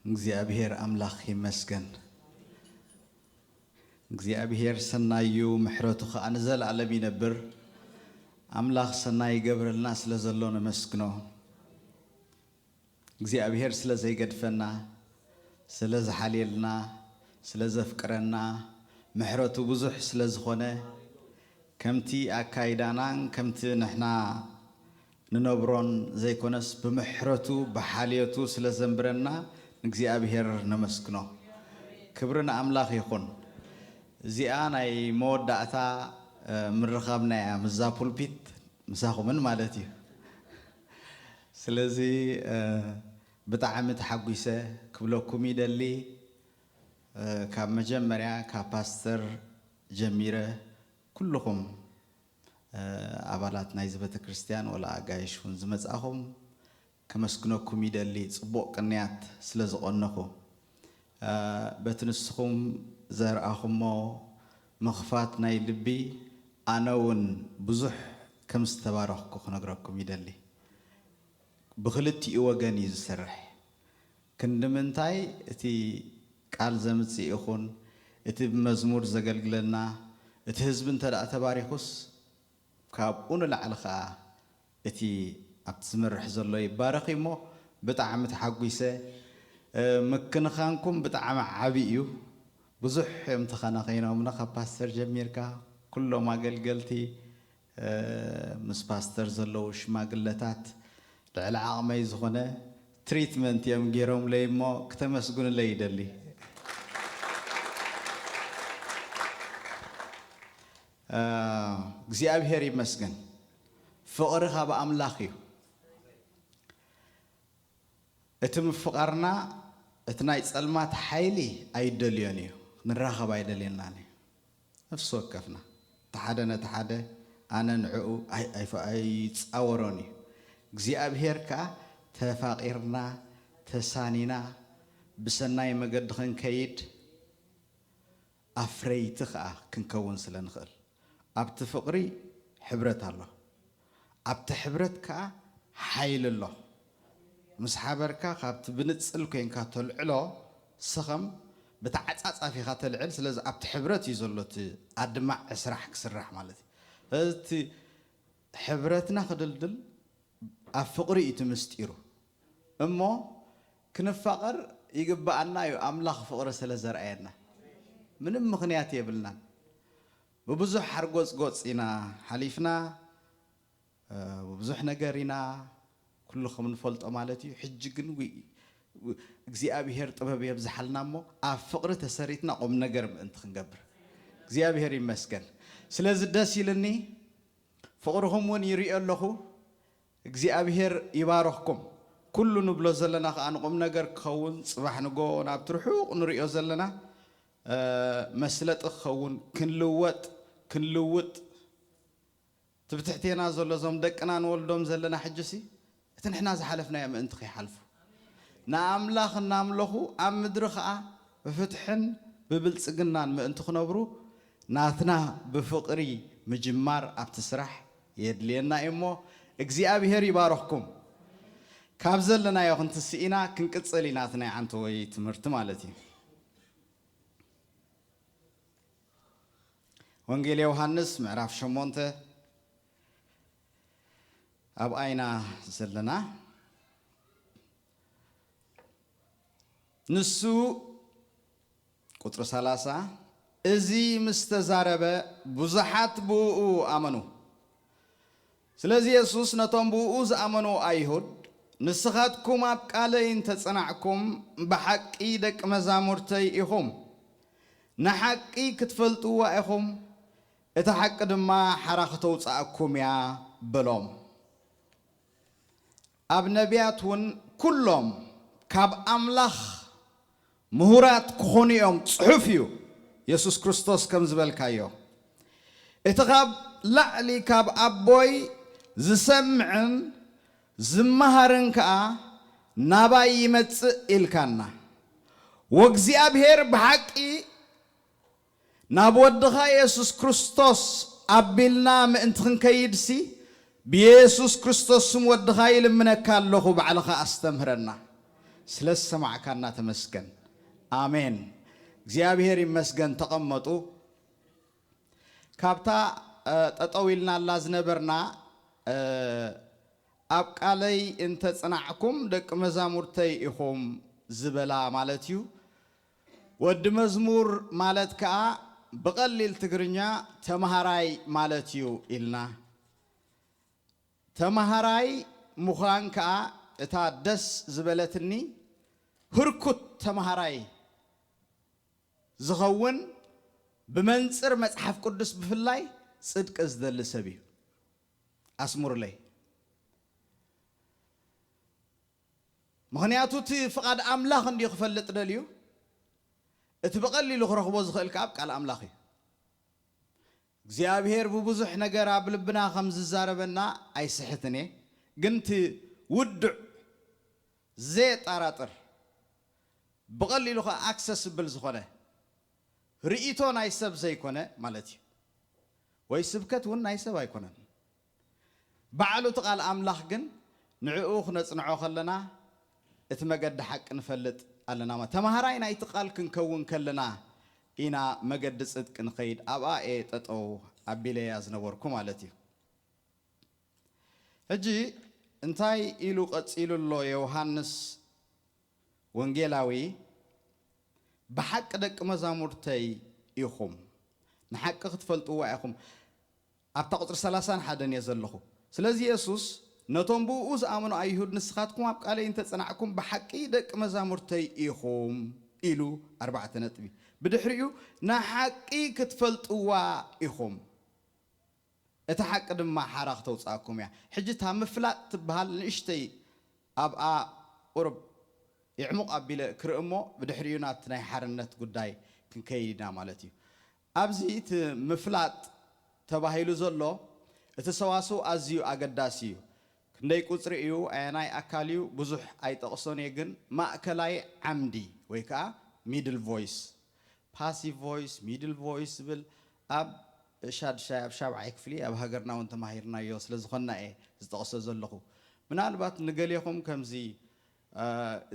እግዚኣብሔር ኣምላኽ ይመስገን። እግዚኣብሔር ሰናይ እዩ፣ ምሕረቱ ኸኣ ንዘለኣለም ይነብር። ኣምላኽ ሰናይ ይገብረልና ስለ ዘሎ ነመስግኖ። እግዚኣብሔር ስለ ዘይገድፈና፣ ስለ ዝሓልየልና፣ ስለ ዘፍቅረና፣ ምሕረቱ ብዙሕ ስለ ዝኾነ፣ ከምቲ ኣካይዳናን ከምቲ ንሕና ንነብሮን ዘይኮነስ፣ ብምሕረቱ ብሓልየቱ ስለ ዘንብረና ንእግዚኣብሔር ነመስግኖ። ክብሪ ንኣምላኽ ይኹን። እዚኣ ናይ መወዳእታ፣ እ፣ ምርኻብና እያ፣ ምስዛ ፑልፒት ምሳኹምን ማለት እዩ። ስለዚ፣ እ፣ ብጣዕሚ ተሓጒሰ ክብለኩም ይደሊ። እ፣ ካብ መጀመርያ ካብ ፓስተር ጀሚረ ኩልኹም፣ እ፣ ኣባላት ናይዚ ቤተ ክርስቲያን ወላ ኣጋይሽ እውን ዝመጻኹም ከመስግነኩም ይደሊ፣ ጽቡቕ ቅንያት ስለ ዝቐነኹ። እ፣ በቲ ንስኹም ዘርኣኹሞ ምኽፋት ናይ ልቢ ኣነ እውን ብዙሕ ከም ዝተባረኽኩ ክነግረኩም ይደሊ። ብኽልቲኡ ወገን እዩ ዝሰርሕ። ክንዲ ምንታይ እቲ ቃል ዘምጽእ ይኹን፣ እቲ ብመዝሙር ዘገልግለና፣ እቲ ህዝቢ እንተ ደኣ ተባሪኹስ፣ ካብኡ ንላዕሊ ኸኣ እቲ ኣብቲ ዝመርሕ ዘሎ ይባረኽ እዩ እሞ፣ ብጣዕሚ ተሓጒሰ። እ፣ ምክንኻንኩም ብጣዕሚ ዓቢ እዩ። ብዙሕ እዮም ተኸናኺኖምና፣ ካብ ፓስተር ጀሚርካ፣ ኩሎም ኣገልገልቲ፣ እ፣ ምስ ፓስተር ዘለዉ ሽማግለታት ልዕሊ ዓቕመይ ዝኾነ ትሪትመንት እዮም ገይሮምለይ እሞ ክተመስግኑለይ ይደሊ። እ፣ እግዚኣብሔር ይመስገን። ፍቕሪ ካብ ኣምላኽ እዩ። እቲ ምፍቓርና እቲ ናይ ጸልማት ሓይሊ ኣይደልዮን እዩ። ክንራኸብ ኣይደልየናን እዩ። ነፍሲ ወከፍና፣ እቲ ሓደ ነቲ ሓደ፣ ኣነ ንዕኡ ኣይ-፣ ኣይፈ-፣ ኣይጻወሮን እዩ። እግዚኣብሔር ከኣ ተፋቒርና፣ ተሳኒና፣ ብሰናይ መገዲ ክንከይድ፣ ኣፍረይቲ ከኣ ክንከውን ስለ ንኽእል። ኣብቲ ፍቕሪ ሕብረት ኣሎ። ኣብቲ ሕብረት ከኣ ሓይሊ ኣሎ። ምስ ሓበርካ ካብቲ ብንጽል ኮይንካ ተልዕሎ ሰኸም ብተዓጻጻፊኻ ተልዕል። ስለዚ ኣብቲ ሕብረት እዩ ዘሎ እቲ ኣድማዒ ስራሕ ክስራሕ ማለት እዩ። ስለዚ እቲ ሕብረትና ክድልድል ኣብ ፍቕሪ እዩ እቲ ምስጢሩ። እሞ ክንፋቐር ይግብኣና እዩ፣ ኣምላኽ ፍቕሪ ስለ ዘርኣየና። ምንም ምኽንያት የብልናን። ብብዙሕ ሓርጎጽጎጽ ኢና ሓሊፍና፣ እ፣ ብብዙሕ ነገር ኢና ኩሉ ከም ንፈልጦ ማለት እዩ። ሕጂ ግን ዊ-፣ ዊ-፣ እግዚኣብሔር ጥበብ የብዝሓልና እሞ ኣብ ፍቕሪ ተሰሪትና ቁም ነገር ምእንቲ ክንገብር እግዚኣብሔር ይመስገን። ስለዚ ደስ ኢልኒ፣ ፍቕርኹም እውን ይርእዮ ኣለኹ። እግዚኣብሔር ይባርኽኩም። ኩሉ ንብሎ ዘለና ከኣ ንቁም ነገር ክኸውን፣ ጽባሕ ንጎ ናብቲ ርሑቕ ንርእዮ ዘለና፣ እ፣ መስለጢ ክኸውን፣ ክንልወጥ፣ ክንልውጥ፣ እቲ ብትሕቴና ዘሎ፣ እዞም ደቅና ንወልዶም ዘለና ሕጂሲ፣ እቲ ንሕና ዝሓለፍናዮ ምእንቲ ከይሓልፉ፣ ንኣምላኽ እናምለኹ ኣብ ምድሪ ኸኣ ብፍትሕን ብብልጽግናን ምእንቲ ክነብሩ፣ ናትና ብፍቕሪ ምጅማር ኣብቲ ስራሕ የድልየና እዩ እሞ፣ እግዚኣብሔር ይባርኽኩም። ካብ ዘለናዮ ክንትስእ ኢና፣ ክንቅጽል ኢና፣ እቲ ናይ ዓንተወይ ትምህርቲ ማለት እዩ። ወንጌል ዮሃንስ ምዕራፍ ሸሞንተ ኣብኣ ኢና ዘለና። ንሱ፣ ቁጽሪ ሰላሳ፣ እዚ ምስ ተዛረበ ብዙሓት ብእኡ ኣመኑ። ስለዚ የሱስ ነቶም ብእኡ ዝኣመኑ ኣይሁድ፣ ንስኻትኩም ኣብ ቃለይ እንተ ጸናዕኩም፣ ብሓቂ ደቂ መዛሙርተይ ኢኹም። ንሓቂ ክትፈልጥዋ ኢኹም፣ እታ ሓቂ ድማ ሓራ ክተውጽኣኩም እያ በሎም። ኣብ ነቢያት እውን ኩሎም ካብ ኣምላኽ ምሁራት ክኾኑ እዮም፣ ጽሑፍ እዩ። የሱስ ክርስቶስ ከም ዝበልካዮ፣ እቲ ካብ ላዕሊ ካብ ኣቦይ ዝሰምዕን ዝመሃርን ከኣ ናባይ ይመጽእ ኢልካና። ወእግዚኣብሔር ብሓቂ ናብ ወድኻ የሱስ ክርስቶስ ኣቢልና ምእንቲ ክንከይድሲ፣ ብየሱስ ክርስቶስ ስም ወድኻ ይልምነካ ኣለኹ፣ ባዕልኻ ኣስተምህረና። ስለ ዝሰማዕካና ተመስገን። ኣሜን። እግዚኣብሔር ይመስገን። ተቐመጡ። ካብታ፣ እ፣ ጠጠው ኢልናላ ዝነበርና፣ እ፣ ኣብ ቃለይ እንተ ጽናዕኩም ደቂ መዛሙርተይ ኢኹም ዝበላ ማለት እዩ። ወዲ መዝሙር ማለት ከኣ ብቐሊል ትግርኛ ተምሃራይ ማለት እዩ ኢልና። ተምሃራይ ምዃን ከኣ እታ ደስ ዝበለትኒ ህርኩት ተምሃራይ ዝኸውን ብመንጽር መጽሓፍ ቅዱስ ብፍላይ ጽድቂ ዝደሊ ሰብ እዩ። ኣስምሩለይ። ምኽንያቱ እቲ ፍቓድ ኣምላኽ እንድዩ ክፈልጥ ደልዩ፣ እቲ ብቐሊሉ ክረኽቦ ዝኽእል ከኣ ኣብ ቃል ኣምላኽ እዩ። እግዚኣብሔር ብብዙሕ ነገር ኣብ ልብና ከም ዝዛረበና ኣይስሕትን እየ፣ ግን እቲ ውዱዕ ዘየጣራጥር ብቐሊሉ ከኣ ኣክሰስብል ዝኾነ ርእይቶ ናይ ሰብ ዘይኮነ ማለት እዩ። ወይ ስብከት እውን ናይ ሰብ ኣይኮነን። ባዕሉ እቲ ቃል ኣምላኽ ግን ንዕኡ ክነጽንዖ ከለና እቲ መገዲ ሓቂ ንፈልጥ ኣለና። ተምሃራይ ናይቲ ቃል ክንከውን ከለና ኢና መገዲ ጽድቂ ንኸይድ። ኣብኣ እየ ጠጠው ኣቢለያ ዝነበርኩ ማለት እዩ። ሕጂ እንታይ ኢሉ ቀጺሉ ኣሎ ዮሃንስ ወንጌላዊ? ብሓቂ ደቂ መዛሙርተይ ኢኹም፣ ንሓቂ ክትፈልጥዋ ኢኹም። ኣብታ ቁጽሪ ሰላሳን ሓደን እየ ዘለኹ። ስለዚ የሱስ ነቶም ብእኡ ዝኣመኑ ኣይሁድ፣ "ንስኻትኩም ኣብ ቃለይ እንተ ጸናዕኩም፣ ብሓቂ ደቂ መዛሙርተይ ኢኹም" ኢሉ፣ ኣርባዕተ ነጥቢ። ብድሕሪኡ፣ "ንሓቂ ክትፈልጥዋ ኢኹም፣ እቲ ሓቂ ድማ ሓራ ክተውጽኣኩም እያ።" ሕጂ እታ ምፍላጥ ትበሃል ንእሽተይ ኣብኣ ቁሩብ ይዕሙቕ ኣቢለ ክርኢ እሞ፣ ብድሕሪኡ ናብቲ ናይ ሓርነት ጉዳይ ክንከይድ ኢና ማለት እዩ። ኣብዚ እቲ ምፍላጥ ተባሂሉ ዘሎ፣ እቲ ሰዋስው ኣዝዩ ኣገዳሲ እዩ። ክንደይ ቁጽሪ እዩ፣ ኣየናይ ኣካል እዩ፣ ብዙሕ ኣይጠቕሶን እየ፣ ግን ማእከላይ ዓምዲ ወይ ከኣ ሚድል ቮይስ፣ ፓሲቭ ቮይስ፣ ሚድል ቮይስ ዝብል ኣብ ሻድሻይ፣ ኣብ ሻብዓይ ክፍሊ ኣብ ሃገርና እውን ተማሂርናዮ ስለ ዝኾንና እየ ዝጠቕሶ ዘለኹ። ምናልባት ንገሌኹም ከምዚ፣ እ፣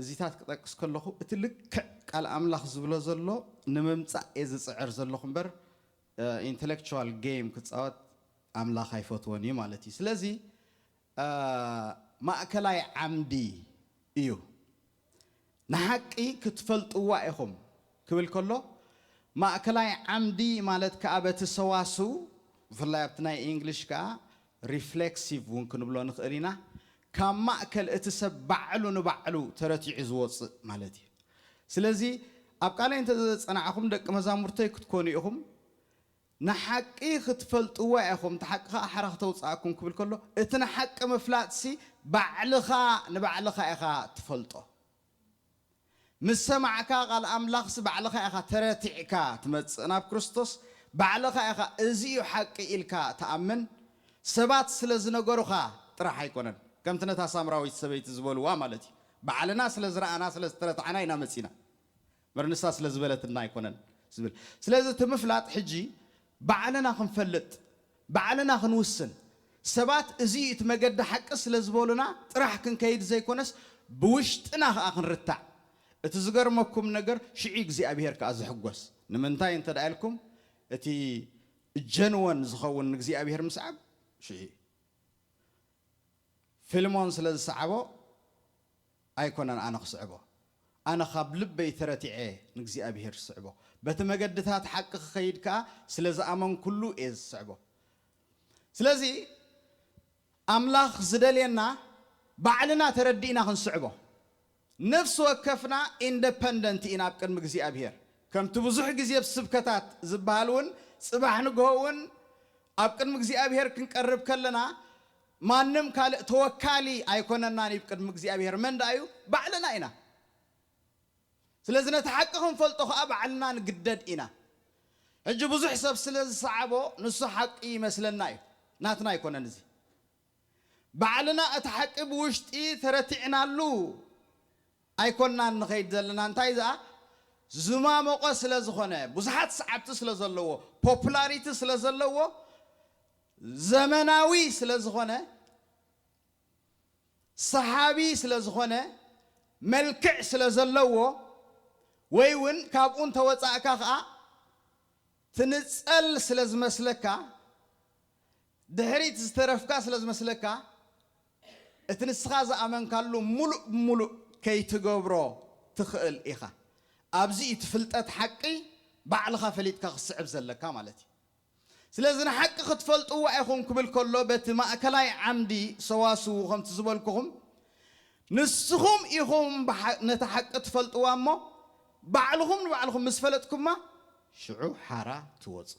እዚታት ክጠቅስ ከለኹ እቲ ልክዕ ቃል ኣምላኽ ዝብሎ ዘሎ ንምምጻእ እየ ዝጽዕር ዘለኹ እምበር፣ እ፣ ኢንተሌክቹዋል ጌም ክጻወት ኣምላኽ ኣይፈትዎን እዩ ማለት እዩ። ስለዚ፣ እ፣ ማእከላይ ዓምዲ እዩ። ንሓቂ ክትፈልጥዋ ኢኹም ክብል ከሎ፣ ማእከላይ ዓምዲ ማለት ከኣ በቲ ሰዋስው፣ ብፍላይ ኣብቲ ናይ ኢንግሊሽ ከኣ ሪፍሌክሲቭ እውን ክንብሎ ንኽእል ኢና፣ ካብ ማእከል እቲ ሰብ ባዕሉ ንባዕሉ ተረቲዑ ዝወጽእ ማለት እዩ። ስለዚ ኣብ ቃለይ እንተ ጸናዕኹም ደቂ መዛሙርተይ ክትኮኑ ኢኹም፣ ንሓቂ ክትፈልጥዋ ኢኹም፣ እቲ ሓቂ ኸኣ ሓራ ክተውጽኣኩም ክብል ከሎ፣ እቲ ንሓቂ ምፍላጥሲ ባዕልኻ ንባዕልኻ ኢኻ ትፈልጦ። ምስ ሰማዕካ ቃል ኣምላኽሲ ባዕልኻ ኢኻ ተረቲዕካ ትመጽእ ናብ ክርስቶስ፣ ባዕልኻ ኢኻ እዚ እዩ ሓቂ ኢልካ ትኣምን። ሰባት ስለ ዝነገሩኻ ጥራሕ ኣይኮነን፣ ከምቲ ነታ ሳምራዊት ሰበይቲ ዝበልዋ ማለት እዩ። ባዕልና ስለ ዝረኣና፣ ስለ ዝተረታዕና ኢና መጺና። እምበር ንሳ ስለ ዝበለትና ኣይኮነን ዝብል። ስለዚ እቲ ምፍላጥ ሕጂ ባዕልና ክንፈልጥ፣ ባዕልና ክንውስን፣ ሰባት እዚ እዩ እቲ መገዲ ሓቂ ስለ ዝበሉና ጥራሕ ክንከይድ ዘይኮነስ ብውሽጥና ከኣ ክንርታዕ። እቲ ዝገርመኩም ነገር ሽዑ እግዚኣብሄር ከኣ ዝሕጎስ። ንምንታይ እንተ ደኣ ኢልኩም እቲ ጀንወን ዝኸውን ንእግዚኣብሄር ምስዓብ ሽዑ እዩ። ፊልሞን ስለ ዝሰዓቦ ኣይኮነን ኣነ ክስዕቦ። ኣነ ካብ ልበይ ተረቲዐ ንእግዚኣብሄር ዝስዕቦ። በቲ መገድታት ሓቂ ክኸይድ ከኣ ስለ ዝኣመንኩሉ እየ ዝስዕቦ። ስለዚ ኣምላኽ ዝደልየና ባዕልና ተረዲእና ክንስዕቦ። ነፍሲ ወከፍና ኢንደፐንደንት ኢና ኣብ ቅድሚ እግዚኣብሄር። ከምቲ ብዙሕ ግዜ ኣብ ስብከታት ዝበሃል እውን ጽባሕ ንግሆ እውን ኣብ ቅድሚ እግዚኣብሄር ክንቀርብ ከለና ማንም ካልእ ተወካሊ ኣይኮነናን እዩ ቅድሚ እግዚኣብሄር። መን ደኣ እዩ? ባዕልና ኢና። ስለዚ ነቲ ሓቂ ክንፈልጦ ከኣ ባዕልና ንግደድ ኢና። ሕጂ ብዙሕ ሰብ ስለ ዝሰዓቦ ንሱ ሓቂ ይመስለና እዩ። ናትና ኣይኮነን እዚ። ባዕልና እቲ ሓቂ ብውሽጢ ተረቲዕናሉ ኣይኮናን ንኸይድ ዘለና። እንታይ ዝኣ ዝማሞቐ ስለ ዝኾነ፣ ብዙሓት ሰዓብቲ ስለ ዘለዎ፣ ፖፑላሪቲ ስለ ዘለዎ፣ ዘመናዊ ስለ ዝኾነ፣ ሰሓቢ ስለ ዝኾነ፣ መልክዕ ስለ ዘለዎ፣ ወይ እውን ካብኡ እንተወጻእካ ኸዓ ትንጸል ስለ ዝመስለካ፣ ድሕሪት ዝተረፍካ ስለ ዝመስለካ፣ እቲ ንስኻ ዝኣመንካሉ ሙሉእ ብሙሉእ ከይትገብሮ ትኽእል ኢኻ። ኣብዚ እቲ ፍልጠት ሓቂ ባዕልኻ ፈሊጥካ ክትስዕብ ዘለካ ማለት እዩ። ስለዚ ንሓቂ ክትፈልጥዋ ኢኹም ክብል ከሎ፣ በቲ ማእከላይ ዓምዲ ሰዋስው ከምቲ ዝበልኩኹም፣ ንስኹም ኢኹም ብሓ-፣ ነቲ ሓቂ ትፈልጥዋ እሞ፣ ባዕልኹም ንባዕልኹም ምስ ፈለጥኩማ፣ ሽዑ ሓራ ትወጹ።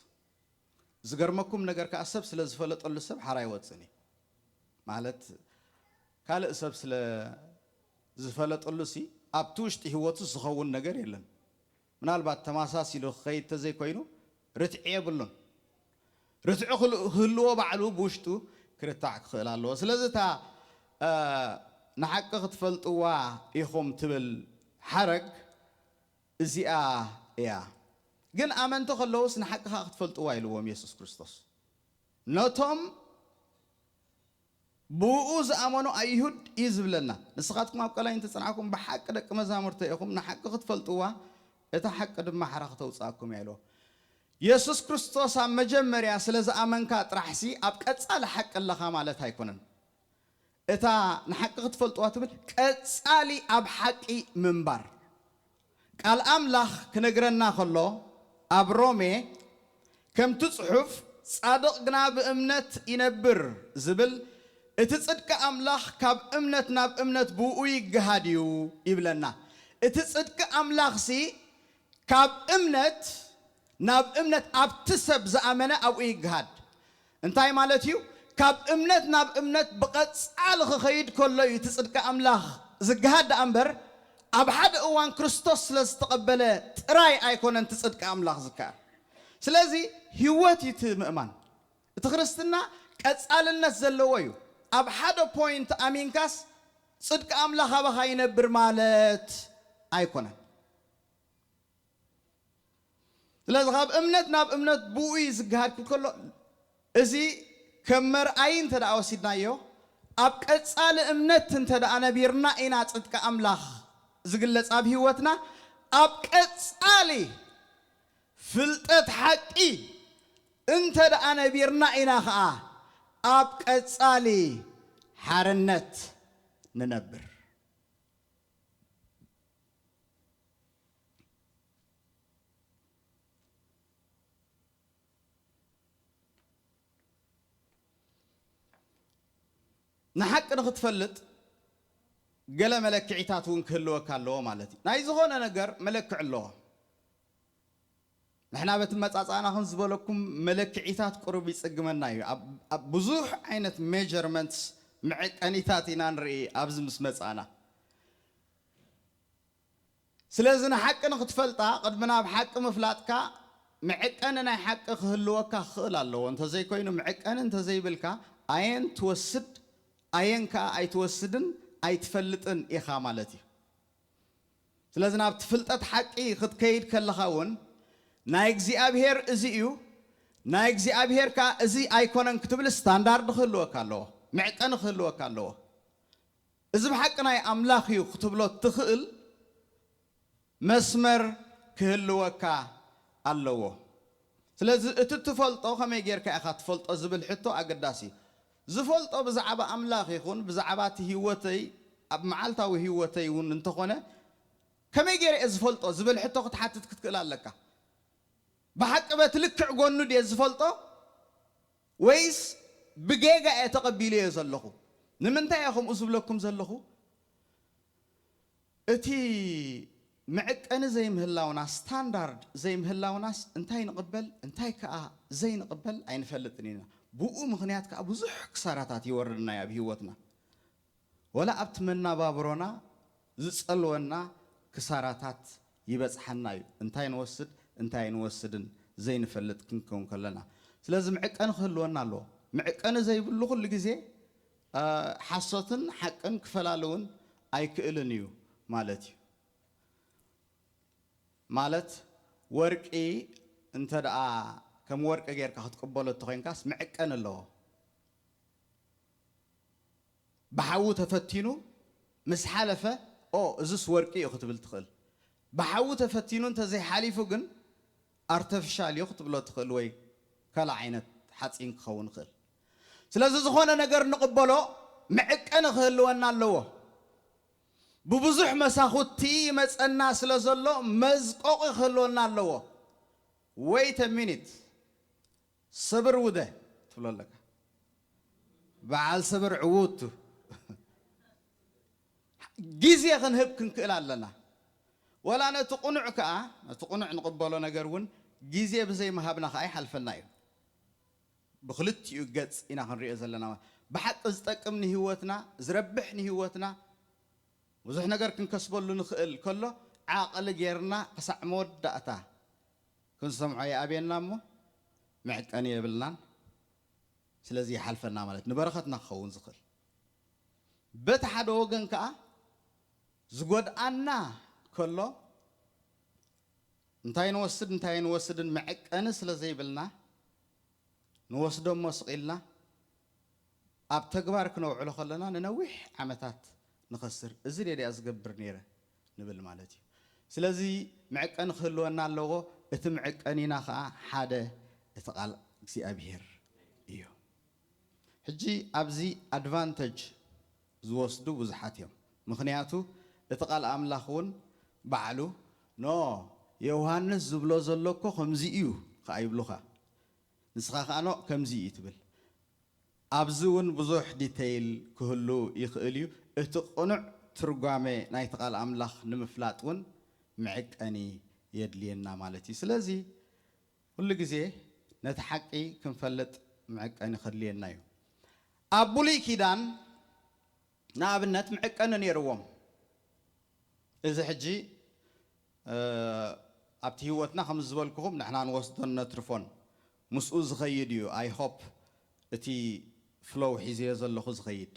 ዝገርመኩም ነገር ከኣ፣ ሰብ ስለ ዝፈለጠሉ ሰብ ሓራ ኣይወጽእን እዩ። ማለት፣ ካልእ ሰብ ስለ ዝፈለጠሉ ሲ፣ ኣብቲ ውሽጢ ህይወቱ ዝኸውን ነገር የለን። ምናልባት ተመሳሲሉ ክኸይድ ተዘይኮይኑ፣ ርትዒ የብሉን። ርትዒ ክል-፣ ክህልዎ ባዕሉ ብውሽጡ ክርታዕ ክኽእል ኣለዎ። ስለዚ እታ፣ እ፣ ንሓቂ ክትፈልጥዋ ኢኹም ትብል ሓረግ እዚኣ እያ። ግን ኣመንቲ ከለዉስ ንሓቂ ኸኣ ክትፈልጥዋ ኢልዎም የሱስ ክርስቶስ። ነቶም ብእኡ ዝኣመኑ ኣይሁድ እዩ ዝብለና። ንስኻትኩም ኣብ ቀላይ እንተጸናዕኩም ብሓቂ ደቂ መዛሙርተ ኢኹም፣ ንሓቂ ክትፈልጥዋ፣ እታ ሓቂ ድማ ሓራ ክተውጽኣኩም እያ ኢልዎ። የሱስ ክርስቶስ ኣብ መጀመርያ ስለ ዝኣመንካ ጥራሕሲ ኣብ ቀጻሊ ሓቂ ኣለኻ ማለት ኣይኮነን። እታ ንሓቂ ክትፈልጥዋ ትብል ቀጻሊ ኣብ ሓቂ ምንባር። ቃል ኣምላኽ ክነግረና ከሎ፣ ኣብ ሮሜ ከምቲ ጽሑፍ፣ "ጻድቕ ግና ብእምነት ይነብር" ዝብል፣ እቲ ጽድቂ ኣምላኽ ካብ እምነት ናብ እምነት ብእኡ ይገሃድ እዩ ይብለና። እቲ ጽድቂ ኣምላኽሲ ካብ እምነት ናብ እምነት፣ ኣብቲ ሰብ ዝኣመነ ኣብኡ ይገሃድ። እንታይ ማለት እዩ? ካብ እምነት ናብ እምነት ብቐጻሊ ክኸይድ ከሎ እዩ እቲ ጽድቂ ኣምላኽ ዝገሃድ ደኣ እምበር፣ ኣብ ሓደ እዋን ክርስቶስ ስለ ዝተቐበለ ጥራይ ኣይኮነን እቲ ጽድቂ ኣምላኽ ዝከኣል። ስለዚ ህይወት እዩ እቲ ምእማን። እቲ ክርስትና ቀጻልነት ዘለዎ እዩ። ኣብ ሓደ ፖይንት ኣሚንካስ ጽድቂ ኣምላኽ ኣባኻ ይነብር ማለት ኣይኮነን። ስለዚ ካብ እምነት ናብ እምነት ብኡ እዩ ዝገሃድ ክብል ከሎ፣ እዚ ከም መርኣዪ እንተ ደኣ ወሲድናዮ፣ ኣብ ቀጻሊ እምነት እንተ ደኣ ነቢርና ኢና ጽድቂ ኣምላኽ ዝግለጽ ኣብ ህይወትና። ኣብ ቀጻሊ ፍልጠት ሓቂ እንተ ደኣ ነቢርና ኢና ኸኣ ኣብ ቀጻሊ ሓርነት ንነብር። ንሓቂ ንኽትፈልጥ ገለ መለክዒታት እውን ክህልወካ ኣለዎ ማለት እዩ። ናይ ዝኾነ ነገር መለክዒ ኣለዎ። ንሕና በቲ መጻጻእና ከም ዝበለኩም መለክዒታት ቁሩብ ይጽግመና እዩ። ኣብ፣ ኣብ ብዙሕ ዓይነት ሜጀርመንትስ መዐቀኒታት ኢና ንርኢ ኣብዚ ምስ መጻእና። ስለዚ ንሓቂ ንኽትፈልጣ ቅድሚ ናብ ሓቂ ምፍላጥካ መዐቀኒ ናይ ሓቂ ክህልወካ ክኽእል ኣለዎ። እንተዘይኮይኑ መዐቀኒ እንተዘይብልካ ኣየን ትወስድ ኣየን ከኣ ኣይትወስድን ኣይትፈልጥን ኢኻ ማለት እዩ። ስለዚ ናብቲ ፍልጠት ሓቂ ክትከይድ ከለኻ እውን ናይ እግዚኣብሔር እዚ እዩ፣ ናይ እግዚኣብሔር ከኣ እዚ ኣይኮነን ክትብል ስታንዳርድ ክህልወካ ኣለዎ፣ መዕቀኒ ክህልወካ ኣለዎ። እዚ ብሓቂ ናይ ኣምላኽ እዩ ክትብሎ እትኽእል መስመር ክህልወካ ኣለዎ። ስለዚ እቲ እትፈልጦ ከመይ ጌርካ ኢኻ ትፈልጦ ዝብል ሕቶ ኣገዳሲ እዩ። ዝፈልጦ ብዛዕባ ኣምላኽ ይኹን ብዛዕባ እቲ ህይወተይ ኣብ መዓልታዊ ህይወተይ እውን እንተኾነ ከመይ ገይረ እየ ዝፈልጦ ዝብል ሕቶ ክትሓትት ክትክእል ኣለካ። ብሓቂ በቲ ልክዕ ጎኑ ድየ ዝፈልጦ ወይስ ብጌጋ እየ ተቐቢለዮ ዘለኹ? ንምንታይ እየ ከምኡ ዝብለኩም ዘለኹ? እቲ መዐቀኒ ዘይምህላውና፣ ስታንዳርድ ዘይምህላውናስ እንታይ ንቕበል እንታይ ከኣ ዘይንቕበል ኣይንፈልጥን ኢና። ብኡ ምኽንያት ከኣ ብዙሕ ክሳራታት ይወርድና እዩ ኣብ ህይወትና። ወላ ኣብቲ መናባብሮና ዝጸልወና ክሳራታት ይበጽሓና እዩ። እንታይ ንወስድ እንታይ ኣይንወስድን ዘይንፈልጥ ክንከውን ከለና። ስለዚ መዐቀኒ ክህልወና ኣለዎ። መዐቀኒ ዘይብሉ ኩሉ ግዜ፣ እ፣ ሓሶትን ሓቅን ክፈላልውን ኣይክእልን እዩ ማለት እዩ። ማለት ወርቂ እንተ ደኣ ከም ወርቂ ጌርካ ክትቅበሎ እንተኾይንካስ መዐቀኒ ኣለዎ። ብሓዊ ተፈቲኑ ምስ ሓለፈ ኦ እዝስ ወርቂ እዩ ክትብል ትኽእል። ብሓዊ ተፈቲኑ እንተዘይሓሊፉ ግን ኣርተፊሻል እዩ ክትብሎ ትኽእል፣ ወይ ካልእ ዓይነት ሓፂን ክኸውን ይኽእል። ስለዚ ዝኾነ ነገር ንቕበሎ መዕቀኒ ክህልወና ኣለዎ። ብብዙሕ መሳኹቲ ይመፀና ስለ ዘሎ መዝቆቒ ክህልወና ኣለዎ። Wait a minute፣ ሰብር ውደ ትብሎ ኣለካ። በዓል ሰብር ዕውቱ ግዜ ክንህብ ክንክእል ኣለና። ወላ ነቲ ቁኑዕ ከኣ፣ ነቲ ቁኑዕ ንቕበሎ ነገር እውን ግዜ ብዘይ ምሃብና ከኣ ይሓልፈና እዩ። ብክልቲኡ ገጽ ኢና ክንሪኦ ዘለና። ብሓቂ ዝጠቅም ንህይወትና፣ ዝረብሕ ንህይወትና፣ ብዙሕ ነገር ክንከስበሉ ንኽእል ከሎ ዓቕሊ ጌርና ክሳዕ መወዳእታ ክንሰምዖ ይኣብየና እሞ መዕቀኒ የብልናን። ስለዚ ይሓልፈና ማለት ንበረኸትና ክኸውን ዝኽእል። በቲ ሓደ ወገን ከኣ ዝጎድኣና ከሎ እንታይ ንወስድ እንታይ ንወስድን መዕቀኒ ስለ ዘይብልና ንወስዶ እሞ ስቕ ኢልና ኣብ ተግባር ክነውዕሎ ከለና ንነዊሕ ዓመታት ንኸስር። እዚ ድየ ድኣ ዝገብር ነይረ ንብል ማለት እዩ። ስለዚ መዕቀኒ ክህልወና ኣለዎ። እቲ መዕቀኒና ኸኣ ሓደ እቲ ቃል እግዚኣብሔር እዩ። ሕጂ ኣብዚ ኣድቫንተጅ ዝወስዱ ብዙሓት እዮም። ምኽንያቱ እቲ ቃል ኣምላኽ እውን ባዕሉ ኖ ዮሃንስ ዝብሎ ዘሎ እኮ ከምዚ እዩ ከኣ ይብሉኻ። ንስኻ ከኣ ኖ ከምዚ እዩ ትብል። ኣብዚ እውን ብዙሕ ዲተይል ክህሉ ይኽእል እዩ። እቲ ቅኑዕ ትርጓሜ ናይቲ ቃል ኣምላኽ ንምፍላጥ እውን መዕቀኒ የድልየና ማለት እዩ። ስለዚ ኩሉ ግዜ ነቲ ሓቂ ክንፈልጥ መዕቀኒ ከድልየና እዩ። ኣብ ብሉይ ኪዳን ንኣብነት መዕቀኒ ነይርዎም። እዚ ሕጂ እ፣ ኣብቲ ህይወትና ከም ዝበልኩኹም ንሕና ንወስዶን ነትርፎን ምስኡ ዝኸይድ እዩ። I hope እቲ ፍሎው ሒዘዮ ዘለኹ ዝኸይድ።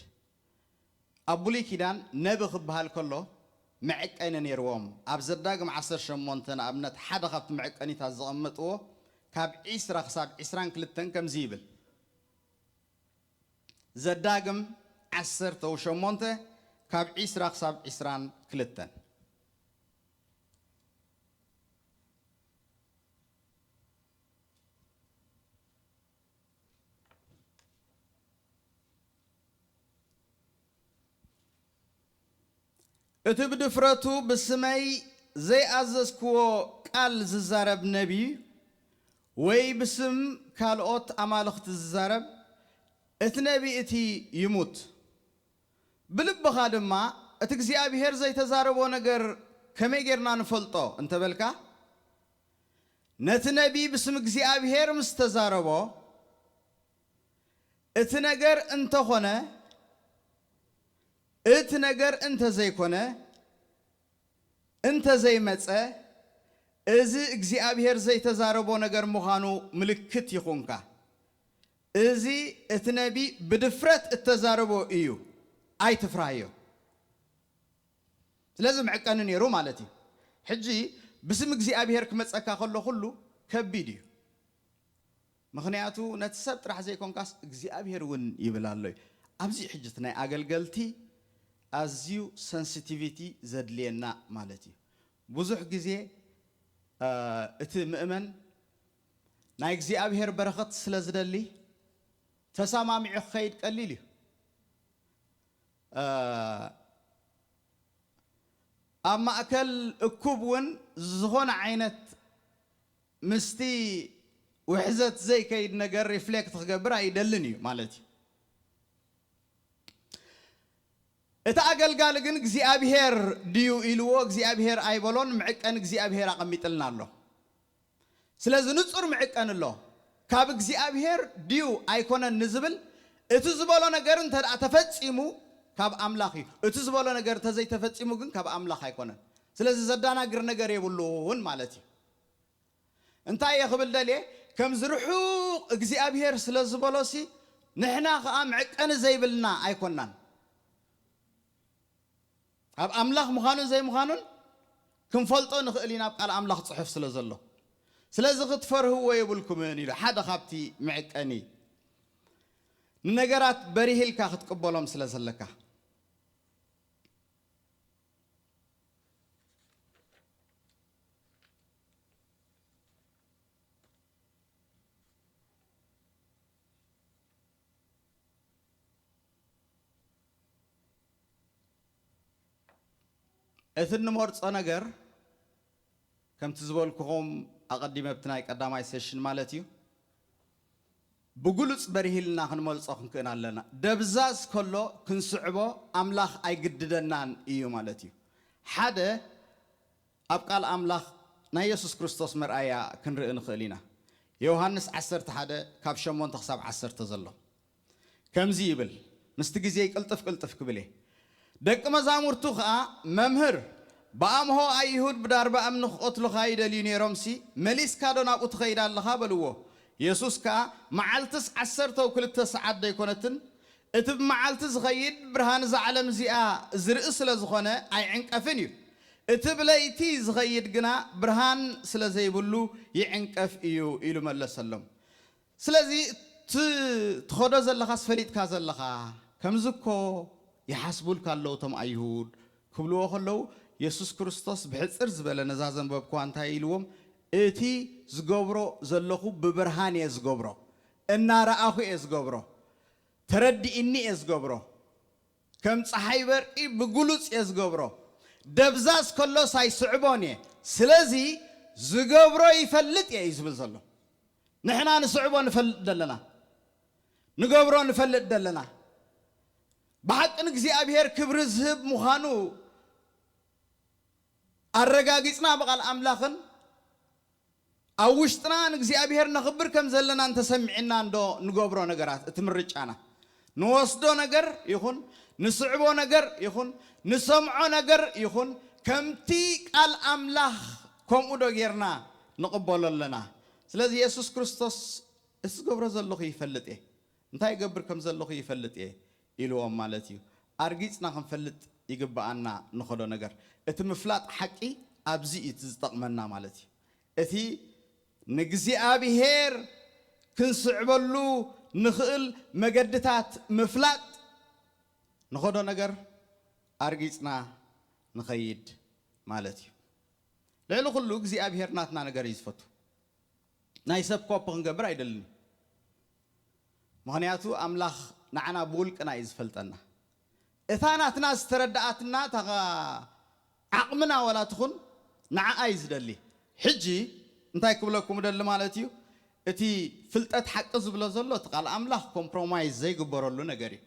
ኣብ ብሉይ ኪዳን ነቢ ክበሃል ከሎ መዕቀኒ ነይርዎም። ኣብ ዘዳግም ዓሰርተ ሸሞንተ ንኣብነት ሓደ ካብቲ መዕቀኒታት ዘቐመጥዎ ካብ ዒስራ ክሳብ ዒስራን ክልተን ከምዚ ይብል። ዘዳግም ዓሰርተ ሸሞንተ ካብ ዒስራ ክሳብ ዒስራን ክልተን። እቲ ብድፍረቱ ብስመይ ዘይኣዘዝክዎ ቃል ዝዛረብ ነቢይ ወይ ብስም ካልኦት ኣማልኽቲ ዝዛረብ እቲ ነቢይ እቲ ይሙት። ብልብኻ ድማ እቲ እግዚኣብሔር ዘይተዛረቦ ነገር ከመይ ጌርና ንፈልጦ እንተበልካ፣ ነቲ ነቢይ ብስም እግዚኣብሔር ምስ ተዛረቦ፣ እቲ ነገር እንተኾነ፣ እቲ ነገር እንተዘይኮነ፣ እንተዘይመጸ፣ እዚ እግዚኣብሔር ዘይተዛረቦ ነገር ምዃኑ ምልክት ይኹንካ። እዚ እቲ ነቢ ብድፍረት እተዛረቦ እዩ፣ ኣይትፍራህዮ። ስለዚ መዕቀኒ ነይሩ ማለት እዩ። ሕጂ ብስም እግዚኣብሔር ክመጸካ ከሎ ኩሉ ከቢድ እዩ። ምኽንያቱ ነቲ ሰብ ጥራሕ ዘይኮንካስ እግዚኣብሔር እውን ይብል ኣሎ እዩ። ኣብዚ ሕጂ እቲ ናይ ኣገልገልቲ ኣዝዩ ሰንሲቲቪቲ ዘድልየና ማለት እዩ። ብዙሕ ግዜ፣ እ፣ እቲ ምእመን ናይ እግዚኣብሔር በረኸት ስለ ዝደሊ ተሰማሚዑ ክኸይድ ቀሊል እዩ። እ፣ ኣብ ማእከል እኩብ እውን ዝኾነ ዓይነት ምስቲ ውሕዘት ዘይከይድ ነገር ሪፍሌክት ክገብር ኣይደልን እዩ ማለት እዩ። እቲ ኣገልጋሊ ግን እግዚኣብሔር ድዩ ኢልዎ፣ እግዚኣብሔር ኣይበሎን፣ መዕቀኒ እግዚኣብሔር ኣቐሚጥልና ኣሎ። ስለዚ ንጹር መዕቀኒ ኣሎ። ካብ እግዚኣብሔር ድዩ ኣይኮነን ንዝብል፣ እቲ ዝበሎ ነገር እንተ ደኣ ተፈጺሙ ካብ ኣምላኽ እዩ። እቲ ዝበሎ ነገር እንተዘይተፈጺሙ ግን ካብ ኣምላኽ ኣይኮነን። ስለዚ ዘዳናግር ነገር የብሉን ማለት እዩ። እንታይ እየ ክብል ደልየ? ከምዚ ርሑቕ እግዚኣብሔር ስለ ዝበሎሲ ንሕና ኸኣ መዕቀኒ ዘይብልና ኣይኮናን። ካብ ኣምላኽ ምዃኑን ዘይምዃኑን ክንፈልጦ ንኽእል ኢና፣ ኣብ ቃል ኣምላኽ ጽሑፍ ስለ ዘሎ። ስለዚ ክትፈርህዎ የብልኩምን ኢሉ። ሓደ ካብቲ መዕቀኒ ንነገራት በሪህ ኢልካ ክትቅበሎም ስለ ዘለካ። እቲ እንመርጾ ነገር ከምቲ ዝበልኩኹም ኣቐዲመ ኣብቲ ናይ ቀዳማይ ሴሽን ማለት እዩ፣ ብግሉጽ በሪሂልና ክንመልጾ ክንክእል ኣለና። ደብዛዝ ከሎ ክንስዕቦ ኣምላኽ ኣይግድደናን እዩ ማለት እዩ። ሓደ ኣብ ቃል ኣምላኽ ናይ የሱስ ክርስቶስ መርኣያ ክንርኢ ንኽእል ኢና። ዮሃንስ ዓሰርተ ሓደ ካብ ሸሞንተ ክሳብ ዓሰርተ ዘሎ ከምዚ ይብል፣ ምስቲ ግዜ ቅልጥፍ ቅልጥፍ ክብል እየ። ደቂ መዛሙርቱ ኸኣ፣ መምህር፣ ብኣምሆ ኣይሁድ ብዳርባ እምኒ ክቐትሉኻ ይደልዩ ነይሮምሲ፣ መሊስካ ዶ ናብኡ ትኸይድ ኣለኻ? በልዎ። የሱስ ከኣ፣ መዓልትስ ዓሰርተው ክልተ ሰዓት ደይኮነትን? እቲ ብመዓልቲ ዝኸይድ ብርሃን እዛ ዓለም እዚኣ ዝርኢ ስለ ዝኾነ ኣይዕንቀፍን እዩ። እቲ ብለይቲ ዝኸይድ ግና ብርሃን ስለ ዘይብሉ ይዕንቀፍ እዩ ኢሉ መለሰሎም። ስለዚ እቲ ትኸዶ ዘለኻስ ፈሊጥካ ዘለኻ፣ ከምዚ እኮ ይሓስቡልካ ኣለዉ እቶም ኣይሁድ ክብልዎ ከለዉ፣ የሱስ ክርስቶስ ብሕጽር ዝበለ ነዛ ዘንበብክዋ እንታይ ኢልዎም? እቲ ዝገብሮ ዘለኹ ብብርሃን እየ ዝገብሮ፣ እናረኣኹ እየ ዝገብሮ፣ ተረዲእኒ እየ ዝገብሮ፣ ከም ጸሓይ በርቂ ብግሉጽ እየ ዝገብሮ፣ ደብዛዝ ከሎስ ኣይስዕቦን እየ፣ ስለዚ ዝገብሮ ይፈልጥ እየ እዩ ዝብል ዘሎ። ንሕና ንስዕቦ ንፈልጥ ደለና፣ ንገብሮ ንፈልጥ ደለና። ብሓቂ ንእግዚኣብሔር ክብሪ ዝህብ ምዃኑ ኣረጋጊጽና ብቓል ኣምላኽን ኣብ ውሽጥና ንእግዚኣብሔር ነኽብር ከም ዘለና እንተሰሚዕና እንዶ ንገብሮ ነገራት፣ እቲ ምርጫና፣ ንወስዶ ነገር ይኹን፣ ንስዕቦ ነገር ይኹን፣ ንሰምዖ ነገር ይኹን፣ ከምቲ ቃል ኣምላኽ ከምኡ ዶ ጌርና ንቕበሎ ኣለና? ስለዚ የሱስ ክርስቶስ፣ እቲ ዝገብሮ ዘለኹ ይፈልጥ እየ፣ እንታይ ይገብር ከም ዘለኹ ይፈልጥ እየ ኢልዎም ማለት እዩ። ኣርጊጽና ክንፈልጥ ይግብኣና ንኸዶ ነገር። እቲ ምፍላጥ ሓቂ ኣብዚ እዩ እቲ ዝጠቕመና ማለት እዩ። እቲ ንእግዚኣብሔር ክንስዕበሉ ንኽእል መገድታት ምፍላጥ ንኸዶ ነገር ኣርጊጽና ንኸይድ ማለት እዩ። ልዕሊ ኩሉ እግዚኣብሔር ናትና ነገር እዩ ዝፈቱ። ናይ ሰብ ኮፒ ክንገብር ኣይደልን እዩ። ምኽንያቱ ኣምላኽ ንዓና ብውልቅና እዩ ዝፈልጠና። እታ ናትና ዝተረድኣትና እታ ዓቕምና ዋላ ትኹን ንዓኣ እዩ ዝደሊ። ሕጂ እንታይ ክብለኩም እደሊ ማለት እዩ፣ እቲ ፍልጠት ሓቂ ዝብሎ ዘሎ እቲ ቃል ኣምላኽ ኮምፕሮማይዝ ዘይግበረሉ ነገር እዩ።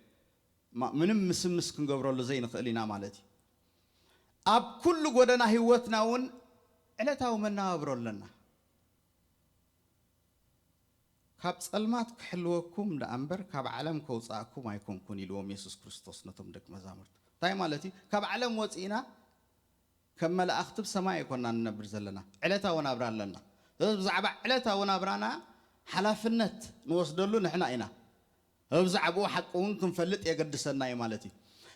ማ-፣ ምንም ምስምስ ክንገብረሉ ዘይንኽእል ኢና ማለት እዩ። ኣብ ኩሉ ጎደና ህይወትና እውን ዕለታዊ መነባብሮ ኣለና። ካብ ጸልማት ክሕልወኩም ደኣ እምበር ካብ ዓለም ከውጽኣኩም ኣይኮንኩን ኢልዎም የሱስ ክርስቶስ ነቶም ደቂ መዛሙርቱ። እንታይ ማለት እዩ? ካብ ዓለም ወጺእና ከም መላእኽቲ ብሰማይ ኣይኮና ንነብር ዘለና። ዕለታዊ ናብራ ኣለና። ስለዚ ብዛዕባ ዕለታዊ ናብራና ሓላፍነት ንወስደሉ ንሕና ኢና። ብዛዕባኡ ሓቂ እውን ክንፈልጥ የገድሰና እዩ ማለት እዩ።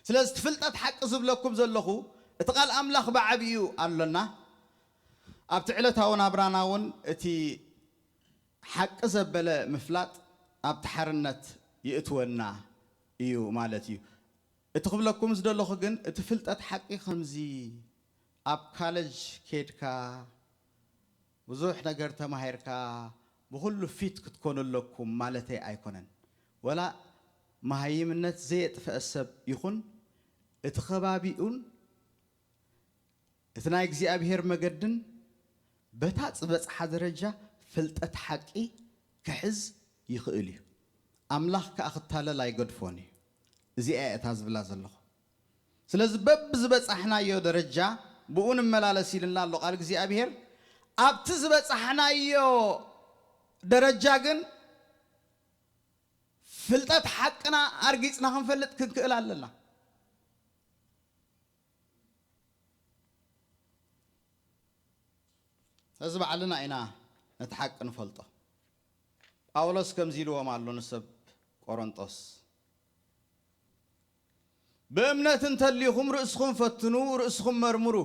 ስለዚ እቲ ፍልጠት ሓቂ ዝብለኩም ዘለኹ እቲ ቃል ኣምላኽ ብዓብዩ ኣሎና። ኣብቲ ዕለታዊ ናብራና እውን እቲ ሓቂ ዘበለ ምፍላጥ ኣብቲ ሓርነት ይእትወና እዩ ማለት እዩ። እቲ ክብለኩም ዝደለኹ ግን እቲ ፍልጠት ሓቂ ከምዚ ኣብ ካለጅ ኬድካ ብዙሕ ነገር ተማሂርካ ብኹሉ ፊት ክትኮኑ ኣለኩም ማለተይ ኣይኮነን። ወላ መሃይምነት ዘየጥፈአ ሰብ ይኹን እቲ ከባቢኡን እቲ ናይ እግዚኣብሔር መገድን በታ ዝበጽሓ ደረጃ ፍልጠት ሓቂ ክሕዝ ይኽእል እዩ። ኣምላኽ ከኣ ክታለል ኣይገድፎን እዩ። እዚኣ እያ እታ ዝብላ ዘለኹ። ስለዚ በብዝበጻሕናዮ ደረጃ ብኡ ንመላለስ ኢልና ኣሎ ቃል እግዚኣብሔር። ኣብቲ ዝበጻሕናዮ ደረጃ ግን ፍልጠት ሓቅና ኣርጊጽና ክንፈልጥ ክንክእል ኣለና። እዚ ባዕልና ኢና ነቲ ሓቂ ንፈልጦ። ጳውሎስ ከምዚ ኢልዎም ኣሎ ንሰብ ቆሮንጦስ፣ ብእምነት እንተሊኹም ርእስኹም ፈትኑ፣ ርእስኹም መርምሩ፣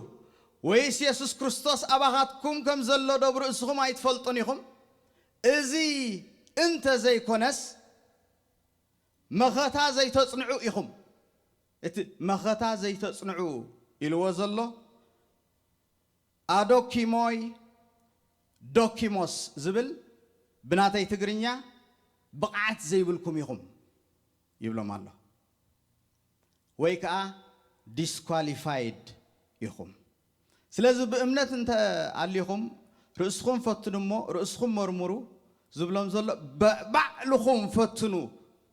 ወይስ የሱስ ክርስቶስ ኣባኻትኩም ከም ዘሎ ዶ ብርእስኹም ኣይትፈልጡን ኢኹም? እዚ እንተ ዘይኮነስ መኸታ ዘይተጽንዑ ኢኹም። እቲ መኸታ ዘይተጽንዑ ኢልዎ ዘሎ ኣዶኪሞይ ዶኪሞስ ዝብል ብናተይ ትግርኛ ብቕዓት ዘይብልኩም ኢኹም ይብሎም ኣሎ። ወይ ከኣ ዲስኳሊፋይድ ኢኹም። ስለዚ ብእምነት እንተ ኣሊኹም ርእስኹም ፈትኑ እሞ ርእስኹም መርምሩ ዝብሎም ዘሎ ብ-፣ ባዕልኹም ፈትኑ፣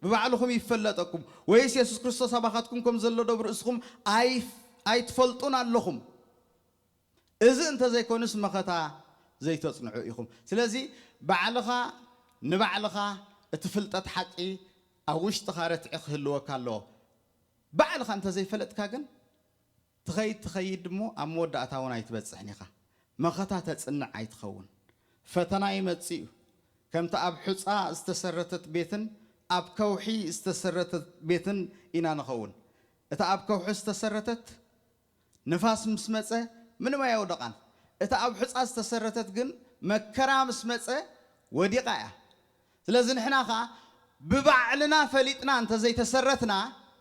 ብባዕልኹም ይፈለጠኩም። ወይስ የሱስ ክርስቶስ ኣባኻትኩም ከም ዘሎ ዶ ብርእስኹም ኣይ-፣ ኣይትፈልጡን ኣለኹም? እዚ እንተ ዘይኮኑስ መኸታ ዘይተጽንዑ ኢኹም። ስለዚ ባዕልኻ ንባዕልኻ እቲ ፍልጠት ሓቂ ኣብ ውሽጥኻ ረትዒ ክህልወካ ኣለዎ። ባዕልኻ እንተ ዘይፈለጥካ ግን ትኸይድ ትኸይድ እሞ ኣብ መወዳእታ እውን ኣይትበጽሕን ኢኻ። መኸታ ተጽንዕ ኣይትኸውን። ፈተና ይመጽእ እዩ። ከምቲ ኣብ ሑጻ ዝተሰረተት ቤትን ኣብ ከውሒ ዝተሰረተት ቤትን ኢና ንኸውን። እታ ኣብ ከውሒ ዝተሰረተት ንፋስ ምስ መጸ ምንም ኣየውደቓን። እታ ኣብ ሑጻ ዝተሰረተት ግን መከራ ምስ መጸ ወዲቓ እያ። ስለዚ ንሕና ኸኣ ብባዕልና ፈሊጥና እንተ ዘይተሰረትና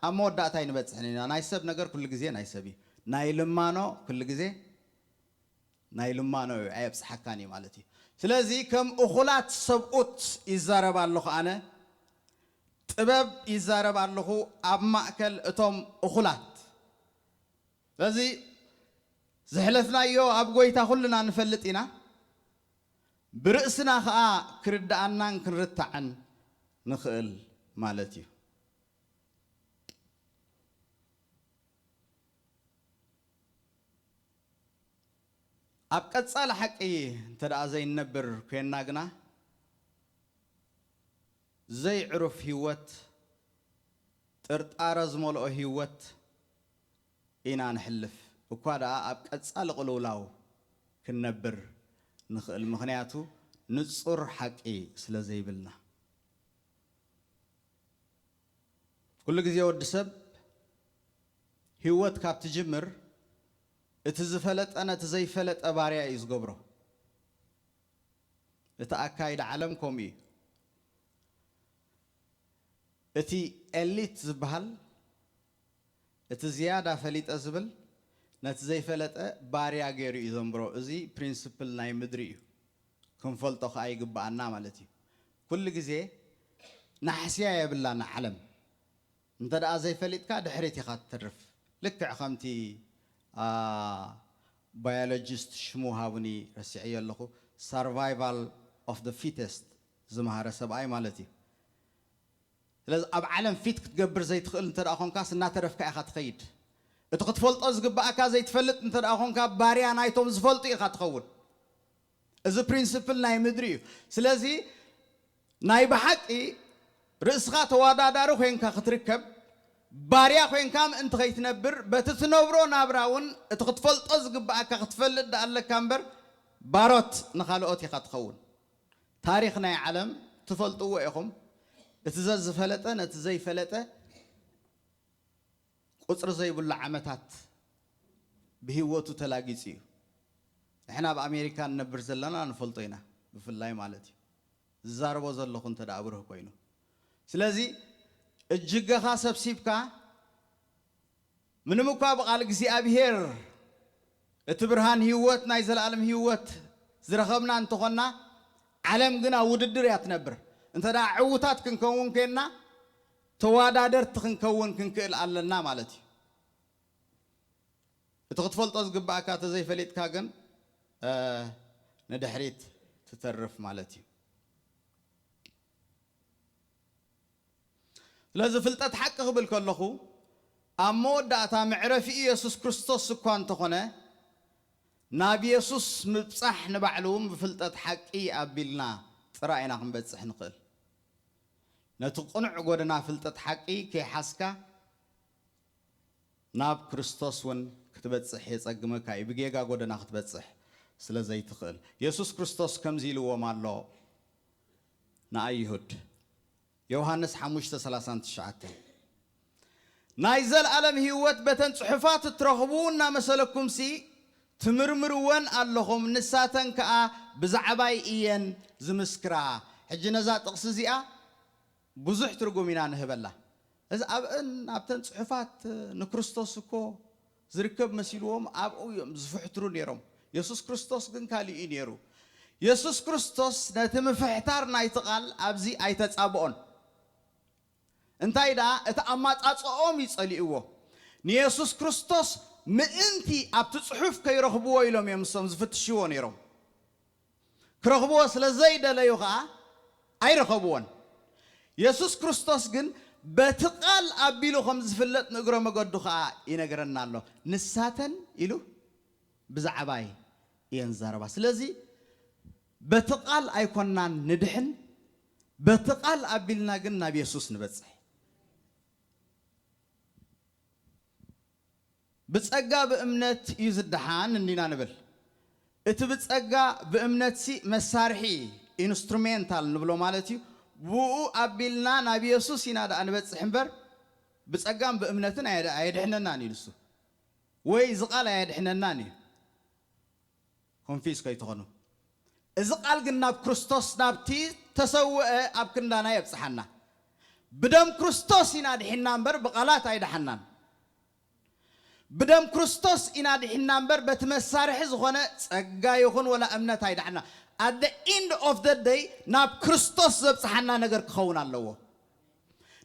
ኣብ መወዳእታ ኣይንበጽሕን ኢና። ናይ ሰብ ነገር ኩሉ ግዜ ናይ ሰብ እዩ። ናይ ልማኖ ኩሉ ግዜ ናይ ልማኖ እዩ፣ ኣየብጽሓካን እዩ ማለት እዩ። ስለዚ ከም እኹላት ሰብኡት ይዛረብ ኣለኹ ኣነ፣ ጥበብ ይዛረብ ኣለኹ ኣብ ማእከል እቶም እኹላት። ስለዚ ዘሕለፍናዮ ኣብ ጎይታ ኩልና ንፈልጥ ኢና። ብርእስና ኸኣ ክርድኣናን ክንርታዕን ንኽእል ማለት እዩ። ኣብ ቀጻሊ ሓቂ እንተ ደኣ ዘይንነብር ኮይንና ግና፣ ዘይዕሩፍ ህይወት፣ ጥርጣረ ዝመልኦ ህይወት ኢና ንሕልፍ። እኳ ደኣ ኣብ ቀጻሊ ቅልውላው ክንነብር ንኽእል፣ ምኽንያቱ ንጹር ሓቂ ስለ ዘይብልና። ኩሉ ግዜ ወዲ ሰብ ህይወት ካብ ትጅምር፣ እቲ ዝፈለጠ ነቲ ዘይፈለጠ ባርያ እዩ ዝገብሮ። እቲ ኣካይዳ ዓለም ከምኡ እዩ። እቲ ኤሊት ዝበሃል፣ እቲ ዝያዳ ፈሊጠ ዝብል፣ ነቲ ዘይፈለጠ ባርያ ገይሩ እዩ ዘንብሮ። እዚ ፕሪንስፕል ናይ ምድሪ እዩ። ክንፈልጦ ከኣ ይግብኣና ማለት እዩ። ኩሉ ግዜ ናሕስያ የብላን ዓለም። እንተ ደኣ ዘይፈሊጥካ ድሕሪት ኢኻ ትተርፍ። ልክዕ ከምቲ፣ ኣ፣ ባዮሎጂስት ሽሙ ሃቡኒ ረሲዐዮ ኣለኹ፣ survival of the fittest ዝመሃረ ሰብኣይ ማለት እዩ። ስለዚ ኣብ ዓለም ፊት ክትገብር ዘይትኽእል እንተ ደኣ ኾንካስ እናተረፍካ ኢኻ ትኸይድ። እቲ ክትፈልጦ ዝግብኣካ ዘይትፈልጥ እንተ ደኣ ኾንካ ባርያ ናይቶም ዝፈልጡ ኢኻ ትኸውን። እዚ ፕሪንስፕል ናይ ምድሪ እዩ። ስለዚ ናይ ብሓቂ ርእስኻ ተወዳዳሪ ኮይንካ ክትርከብ፣ ባርያ ኮይንካ ምእንቲ ከይትነብር፣ በቲ ትነብሮ ናብራ እውን እቲ ክትፈልጦ ዝግብኣካ ክትፈልጥ ደኣ ኣለካ እምበር፣ ባሮት ንኻልኦት ኢኻ ትኸውን። ታሪኽ ናይ ዓለም ትፈልጥዎ ኢኹም። እቲ ዘዝፈለጠ ነቲ ዘይፈለጠ ቁጽሪ ዘይብሉ ዓመታት ብህይወቱ ተላጊጹ እዩ። ንሕና ኣብ ኣሜሪካ ንነብር ዘለና ንፈልጦ ኢና፣ ብፍላይ ማለት እዩ። ዝዛረቦ ዘለኹ እንተ ደኣ ብሩህ ኮይኑ። ስለዚ እጅገኻ ሰብሲብካ፣ ምንም እኳ ብቓል እግዚኣብሔር እቲ ብርሃን ህይወት፣ ናይ ዘለኣለም ህይወት ዝረኸብና እንተኾንና፣ ዓለም ግን ኣብ ውድድር እያ ትነብር። እንተ ደኣ ዕዉታት ክንከውን ኮይንና፣ ተወዳደርቲ ክንከውን ክንክእል ኣለና ማለት እዩ። እቲ ክትፈልጦ ዝግብኣካ እንተ ዘይፈሊጥካ ግን፣ እ፣ ንድሕሪት ትተርፍ ማለት እዩ። ስለዚ ፍልጠት ሓቂ ክብል ከለኹ፣ ኣብ መወዳእታ መዕረፊኡ የሱስ ክርስቶስ እኳ እንተኾነ፣ ናብ የሱስ ምብጻሕ ንባዕሉ እውን ብፍልጠት ሓቂ ኣቢልና ጥራይ ኢና ክንበጽሕ ንኽእል። ነቲ ቅኑዕ ጎደና ፍልጠት ሓቂ ከይሓዝካ ናብ ክርስቶስ እውን ክትበጽሕ የጸግመካ እዩ፣ ብጌጋ ጎደና ክትበጽሕ ስለ ዘይትኽእል። የሱስ ክርስቶስ ከምዚ ኢልዎም ኣሎ ንኣይሁድ፣ ዮሃንስ ሓሙሽተ ሰላሳን ትሽዓተን፣ ናይ ዘለኣለም ህይወት በተን ጽሑፋት እትረኽቡ እናመሰለኩምሲ ትምርምርወን ኣለኹም፣ ንሳተን ከኣ ብዛዕባይ እየን ዝምስክራ። ሕጂ ነዛ ጥቕሲ እዚኣ ብዙሕ ትርጉም ኢና ንህበላ። እዚ ኣብእን ኣብተን ጽሑፋት ንክርስቶስ እኮ ዝርከብ መሲልዎም ኣብኡ እዮም ዝፍሕትሩ ነይሮም። የሱስ ክርስቶስ ግን ካልእ እዩ ነይሩ። የሱስ ክርስቶስ ነቲ ምፍሕታር ናይቲ ቃል ኣብዚ ኣይተጻብኦን። እንታይ ደኣ፣ እቲ ኣማጻጽኦም እዩ ጸሊእዎ። ንየሱስ ክርስቶስ ምእንቲ ኣብቲ ጽሑፍ ከይረኽብዎ ኢሎም እዮም እሶም ዝፍትሽዎ ነይሮም። ክረኽብዎ ስለ ዘይደለዩ ኸኣ ኣይረኸብዎን። የሱስ ክርስቶስ ግን በቲ ቃል ኣቢሉ ከም ዝፍለጥ ንእግረ መገዱ ኸኣ ይነግረና ኣሎ። ንሳተን ኢሉ ብዛዕባይ እየን ዝዛረባ። ስለዚ በቲ ቃል ኣይኮናን ንድሕን፣ በቲ ቃል ኣቢልና ግን ናብ የሱስ ንበጽሕ። ብጸጋ ብእምነት እዩ ዝደሓን እንዲና ንብል። እቲ ብጸጋ ብእምነትሲ መሳርሒ፣ ኢንስትሩሜንታል ንብሎ ማለት እዩ። ብኡ ኣቢልና ናብ የሱስ ኢና ደኣ ንበጽሕ እምበር፣ ብጸጋን ብእምነትን ኣየድ-፣ ኣየድሕነናን እዩ ንሱ። ወይ እዚ ቃል ኣየድሕነናን እዩ። ኮንፊዝ ከይትኾኑ። እዚ ቃል ግን ናብ ክርስቶስ፣ ናብቲ ተሰውአ ኣብ ክንዳና የብጽሓና። ብደም ክርስቶስ ኢና ድሒና እምበር ብቓላት ኣይደሓናን። ብደም ክርስቶስ ኢና ድሒና እምበር በቲ መሳርሒ ዝኾነ ጸጋ ይኹን ወላ እምነት ኣይደሓና። At the end of the day ናብ ክርስቶስ ዘብጽሓና ነገር ክኸውን ኣለዎ።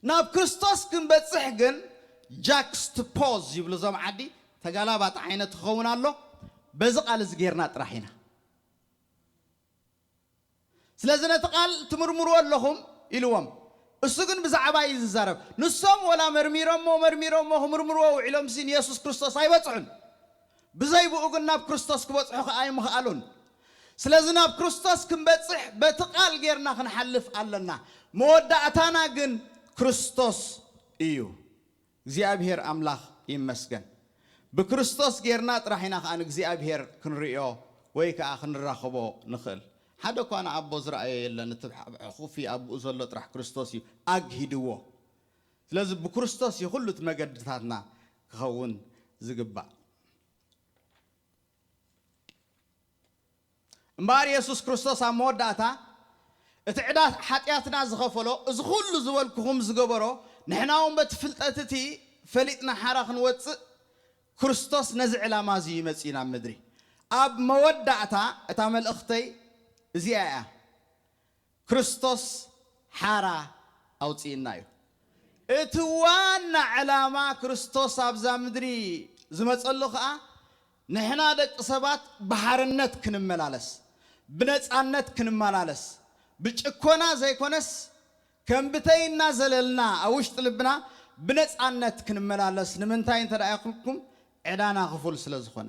ናብ ክርስቶስ ክንበጽሕ ግን ጃክስት ፖዝ ይብሉ እዞም ዓዲ፣ ተጋላባጥ ዓይነት ክኸውን ኣሎ። በዚ ቃል እዚ ጌርና ጥራሕ ኢና። ስለዚ ነቲ ቃል ትምርምርዎ ኣለኹም ኢልዎም። እሱ ግን ብዛዕባ እዩ ዝዛረብ። ንሶም ወላ መርሚሮሞ መርሚሮሞ ክምርምርዎ ውዒሎም ሲ ንየሱስ ክርስቶስ ኣይበጽሑን። ብዘይ ብኡ ግን ናብ ክርስቶስ ክበጽሑ ከኣ ኣይምኽኣሉን። ስለዚ ናብ ክርስቶስ ክንበጽሕ በቲ ቃል ጌርና ክንሓልፍ ኣለና። መወዳእታና ግን ክርስቶስ እዩ። እግዚኣብሔር ኣምላኽ ይመስገን። ብክርስቶስ ጌርና ጥራሕ ኢና ከኣ ንእግዚኣብሔር ክንርእዮ ወይ ከኣ ክንራኸቦ ንኽእል። ሓደ እኳ ንኣቦ ዝረኣዮ የለን፣ እቲ ሕቑፊ ኣቦኡ ዘሎ ጥራሕ ክርስቶስ እዩ፣ ኣግሂድዎ። ስለዚ ብክርስቶስ እዩ ኩሉ እቲ መገድታትና ክኸውን ዝግባእ። እምበኣር የሱስ ክርስቶስ ኣብ መወዳእታ እቲ ዕዳ ሓጢኣትና ዝኸፈሎ፣ እዚ ኩሉ ዝበልኩኹም ዝገበሮ፣ ንሕና እውን በቲ ፍልጠት እቲ ፈሊጥና ሓራ ክንወጽእ ክርስቶስ ነዚ ዕላማ እዚ እዩ መጺኡ ናብ ምድሪ። ኣብ መወዳእታ እታ መልእኽተይ እዚኣ እያ። ክርስቶስ ሓራ ኣውጺእና እዩ። እቲ ዋና ዕላማ ክርስቶስ ኣብዛ ምድሪ ዝመጸሉ ከኣ ንሕና ደቂ ሰባት ብሓርነት ክንመላለስ፣ ብነጻነት ክንመላለስ፣ ብጭኮና ዘይኮነስ ከም ብተይ እናዘለልና ኣብ ውሽጢ ልብና ብነጻነት ክንመላለስ። ንምንታይ እንተ ደኣ ኢልኩም ዕዳና ክፉል ስለ ዝኾነ።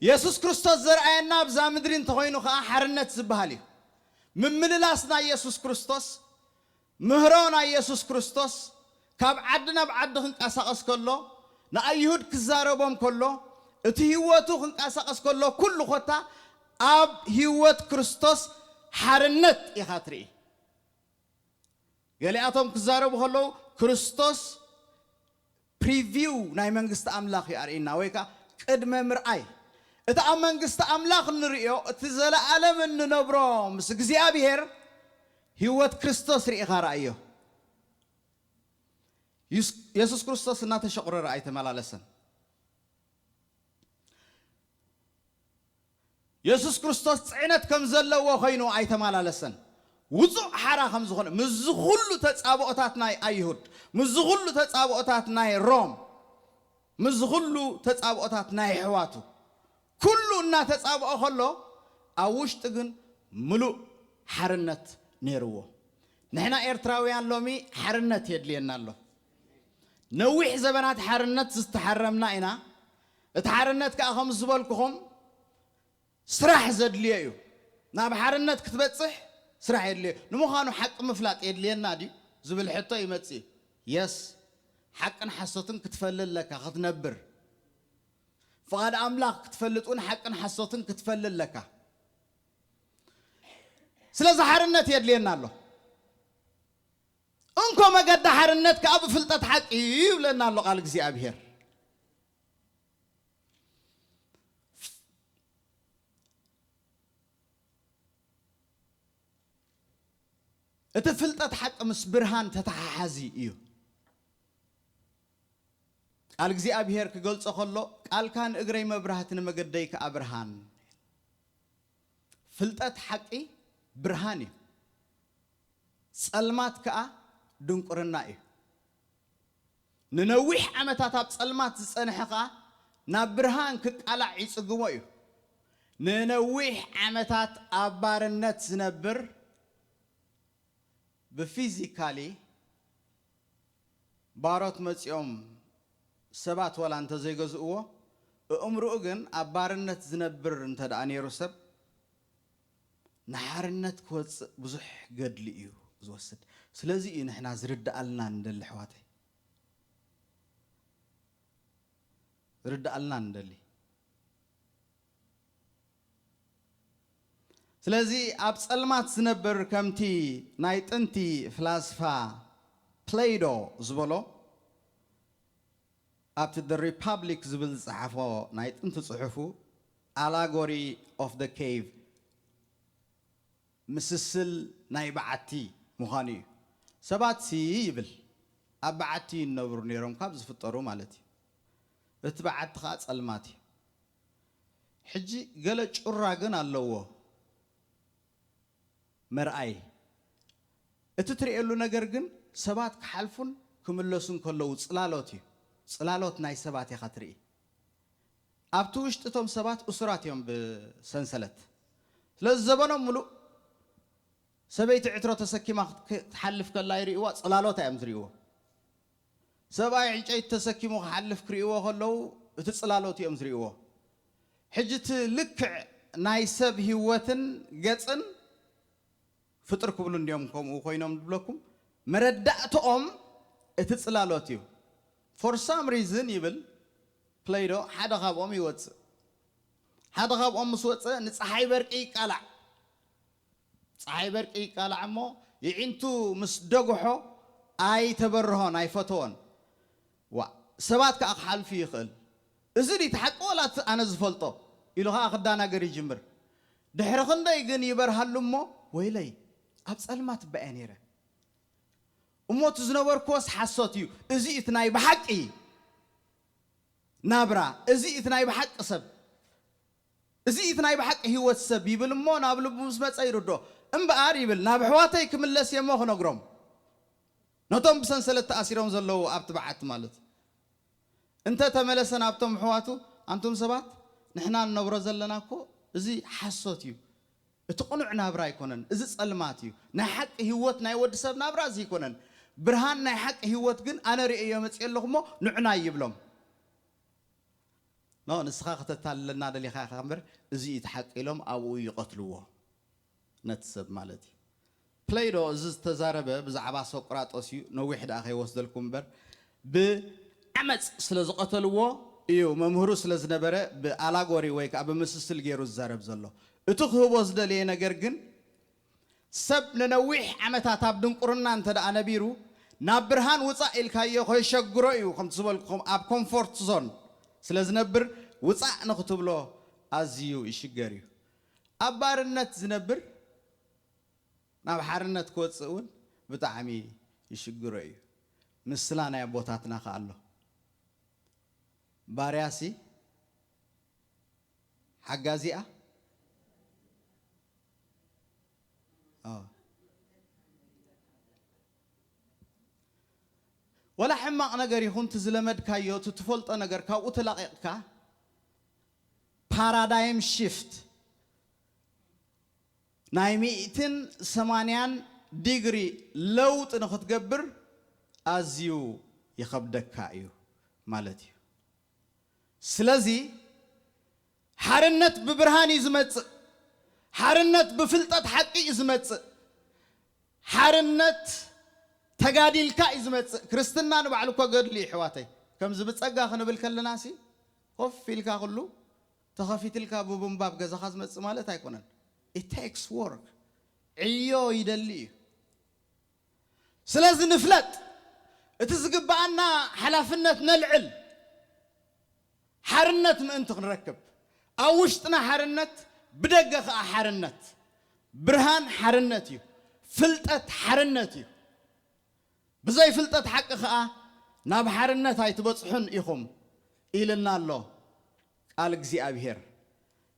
የሱስ ክርስቶስ ዘርኣየና ኣብዛ ምድሪ እንተኾይኑ ከኣ ሓርነት ዝበሃል እዩ። ምምልላስ ናይ የሱስ ክርስቶስ፣ ምህሮ ናይ የሱስ ክርስቶስ፣ ካብ ዓዲ ናብ ዓዲ ክንቀሳቐስ ከሎ፣ ንኣይሁድ ክዛረቦም ከሎ፣ እቲ ህይወቱ ክንቀሳቐስ ከሎ፣ ኩሉ ኾታ ኣብ ህይወት ክርስቶስ ሓርነት ኢኻ ትርኢ። ገሊኣቶም ክዛረቡ ከለዉ ክርስቶስ ፕሪቪው ናይ መንግስቲ ኣምላኽ እዩ ኣርእና፣ ወይ ከኣ ቅድመ ምርኣይ። እቲ ኣብ መንግስቲ ኣምላኽ እንርእዮ፣ እቲ ዘለኣለም እንነብሮ ምስ እግዚኣብሔር ህይወት ክርስቶስ ርኢኻ ረኣዮ። የሱስ፣ የሱስ ክርስቶስ እናተሸቑረረ ኣይተመላለሰን። የሱስ ክርስቶስ ጽዕነት ከም ዘለዎ ኮይኑ ኣይተመላለሰን። ውጹእ ሓራ ከም ዝኾነ፣ ምስዚ ኩሉ ተጻብኦታት ናይ ኣይሁድ፣ ምስዚ ኩሉ ተጻብኦታት ናይ ሮም፣ ምስዚ ኩሉ ተጻብኦታት ናይ ኣሕዋቱ፣ ኩሉ እናተጻብኦ ከሎ፣ ኣብ ውሽጢ ግን ምሉእ ሓርነት ነይርዎ። ንሕና ኤርትራውያን ሎሚ ሓርነት የድልየና ኣሎ። ነዊሕ ዘበናት ሓርነት ዝተሓረምና ኢና። እቲ ሓርነት ከኣ ከም ዝበልኩኹም ስራሕ ዘድልዮ እዩ። ናብ ሓርነት ክትበጽሕ ስራሕ የድልዮ። ንምዃኑ ሓቂ ምፍላጥ የድልየና ድዩ ዝብል ሕቶ ይመጽእ እዩ። የስ፣ ሓቅን ሓሶትን ክትፈልጥ ኣለካ ክትነብር። ፍቓድ ኣምላኽ ክትፈልጥ እውን ሓቅን ሓሶትን ክትፈልጥ ኣለካ። ስለዚ ሓርነት የድልየና ኣሎ። እንኮ መገዲ ሓርነት ከኣ ብፍልጠት ሓቂ እዩ ይብለና ኣሎ ቃል እግዚኣብሔር። እቲ ፍልጠት ሓቂ ምስ ብርሃን ተተሓሓዚ እዩ። ቃል እግዚኣብሔር ክገልጾ ከሎ፣ "ቃልካ ንእግረይ መብራህቲ ንመገደይ ከኣ ብርሃን." ፍልጠት ሓቂ ብርሃን እዩ። ጸልማት ከኣ ድንቁርና እዩ። ንነዊሕ ዓመታት ኣብ ጸልማት ዝጸንሐ ኸኣ ናብ ብርሃን ክቃላዕ ይጽግሞ እዩ። ንነዊሕ ዓመታት ኣብ ባርነት ዝነብር፣ ብፊዚካሊ ባሮት መጺኦም ሰባት ዋላ እንተዘይገዝእዎ፣ ኣእምርኡ ግን ኣብ ባርነት ዝነብር እንተ ደኣ ነይሩ ሰብ፣ ንሓርነት ክወጽእ ብዙሕ ገድሊ እዩ ዝወስድ። ስለዚ እዩ ንሕና ዝርድኣልና እንደሊ፣ ኣሕዋተይ። ዝርድኣልና እንደሊ። ስለዚ ኣብ ጸልማት ዝነብር፣ ከምቲ ናይ ጥንቲ ፍላስፋ ፕሌይዶ ዝበሎ፣ ኣብቲ The Republic ዝብል ዝጸሓፎ ናይ ጥንቲ ጽሑፉ፣ Allegory of the Cave፣ ምስስል ናይ በዓቲ ምዃኑ እዩ። ሰባት ሲ ይብል፣ ኣብ በዓቲ ይነብሩ ነይሮም፣ ካብ ዝፍጠሩ ማለት እዩ። እቲ በዓቲ ኸኣ ጸልማት እዩ። ሕጂ ገለ ጩራ ግን ኣለዎ፣ መርኣይ። እቲ ትርእየሉ ነገር ግን ሰባት ክሓልፉን ክምለሱን ከለዉ ጽላሎት እዩ። ጽላሎት ናይ ሰባት ኢኻ ትርኢ። ኣብቲ ውሽጢ እቶም ሰባት እሱራት እዮም ብሰንሰለት። ስለዚ ዘበኖም ምሉእ ሰበይቲ ዕትሮ ተሰኪማ ክት-፣ ክትሓልፍ ከላ ይርእይዋ፣ ጽላሎታ እዮም ዝርእይዎ። ሰብኣይ ዕንጨይቲ ተሰኪሙ ክሓልፍ ክርእይዎ ከለዉ፣ እቲ ጽላሎት እዮም ዝርእይዎ። ሕጂ እቲ ልክዕ ናይ ሰብ ህይወትን ገጽን ፍጡር ክብሉ እንዲዮም ከምኡ ኮይኖም ዝብለኩም፣ መረዳእትኦም እቲ ጽላሎት እዩ። For some reason ይብል ፕሌይዶ፣ ሓደ ካብኦም ይወጽእ። ሓደ ካብኦም ምስ ወጸ፣ ንጸሓይ በርቂ ይቃላዕ። ጸሓይ በርቂ ይቃላዕ እሞ፣ የዒንቱ ምስ ደጉሖ፣ ኣይተበርሆን፣ ኣይፈተዎን። ዋ፣ ሰባት ከኣ ክሓልፉ ይኽእል። እዚ ድዩ እቲ ሓቂ ዋላ እቲ ኣነ ዝፈልጦ? ኢሉ ኸኣ ክዳናገር ይጅምር። ድሕሪ ክንደይ ግን ይበርሃሉ እሞ፣ ወይለይ፣ ኣብ ጸልማት እባ እየ ነይረ። እሞ እቲ ዝነበርክዎስ ሓሶት እዩ። እዚ እቲ ናይ ብሓቂ ናብራ፣ እዚ እቲ ናይ ብሓቂ ሰብ፣ እዚ እቲ ናይ ብሓቂ ህይወት ሰብ ይብል እሞ፣ ናብ ልቡ ምስ መጸ ይርድኦ። እምበኣር ይብል፣ ናብ ኣሕዋተይ ክምለስ እየ እሞ ክነግሮም። ነቶም ብሰንሰለት ተኣሲሮም ዘለዉ ኣብቲ በዓቲ ማለት እዩ። እንተ ተመለሰ ናብቶም ኣሕዋቱ፣ ኣንቱም ሰባት፣ ንሕና እንነብሮ ዘለና እኮ እዚ ሓሶት እዩ። እቲ ቅኑዕ ናብራ ኣይኮነን፣ እዚ ጸልማት እዩ። ናይ ሓቂ ህይወት ናይ ወዲ ሰብ ናብራ እዚ ኣይኮነን። ብርሃን ናይ ሓቂ ህይወት ግን ኣነ ርእየዮ መጽየ ኣለኹ እሞ ንዑና ይብሎም። ኖ፣ ንስኻ ከተታልለና ደሊኻ ኢኻ እምበር፣ እዚ እዩ እቲ ሓቂ ኢሎም ኣብኡ ይቐትልዎ። ነቲ ሰብ ማለት እዩ። ፕሌይዶ እዚ ዝተዛረበ ብዛዕባ ሶቅራጦስ እዩ። ነዊሕ ደኣ ከይወስደልኩም እምበር፣ ብዓመጽ ስለ ዝቐተልዎ እዩ፣ መምህሩ ስለ ዝነበረ ብኣላጎሪ ወይ ከኣ ብምስስል ገይሩ ዝዛረብ ዘሎ። እቲ ክህቦ ዝደለየ ነገር ግን፣ ሰብ ንነዊሕ ዓመታት ኣብ ድንቁርና እንተ ደኣ ነቢሩ፣ ናብ ብርሃን ውጻእ ኢልካዮ ከይሸግሮ እዩ፣ ከምቲ ዝበልኩኹም ኣብ ኮምፎርት ዞን ስለ ዝነብር፣ ውጻእ ንኽትብሎ ኣዝዩ ይሽገር እዩ። ኣብ ባርነት ዝነብር ናብ ሓርነት ክወጽእ እውን ብጣዕሚ ይሽግሮ እዩ። ምስላ ናይ ኣቦታትና ከኣ ኣሎ። ባርያሲ ሓጋዚኣ? ኣዎ። ወላ ሕማቕ ነገር ይኹን፣ እቲ ዝለመድካዮ፣ እቲ ትፈልጦ ነገር ካብኡ ተላቒቕካ፣ ፓራዳይም ሺፍት፣ ናይ ሚእትን ሰማንያን ዲግሪ ለውጢ ንኽትገብር ኣዝዩ ይኸብደካ እዩ ማለት እዩ። ስለዚ ሓርነት ብብርሃን እዩ ዝመጽእ። ሓርነት ብፍልጠት ሓቂ እዩ ዝመጽእ። ሓርነት ተጋዲልካ እዩ ዝመጽእ። ክርስትና ንባዕሉ እኮ ገድሊ እዩ፣ ኣሕዋተይ። ከምዚ ብጸጋ ክንብል ከለናሲ፣ ኮፍ ኢልካ ኩሉ ተኸፊትልካ ብቡምባ ኣብ ገዛኻ ዝመጽእ ማለት ኣይኮነን። It takes work። ዕዮ ይደሊ እዩ። ስለዚ ንፍለጥ፣ እቲ ዝግብኣና ሓላፍነት ነልዕል። ሓርነት ምእንቲ ክንረክብ፣ ኣብ ውሽጥና ሓርነት፣ ብደገ ኸኣ ሓርነት። ብርሃን ሓርነት እዩ። ፍልጠት ሓርነት እዩ። ብዘይ ፍልጠት ሓቂ ኸኣ ናብ ሓርነት ኣይትበጽሑን ኢኹም ኢልና ኣሎ ቃል እግዚኣብሔር።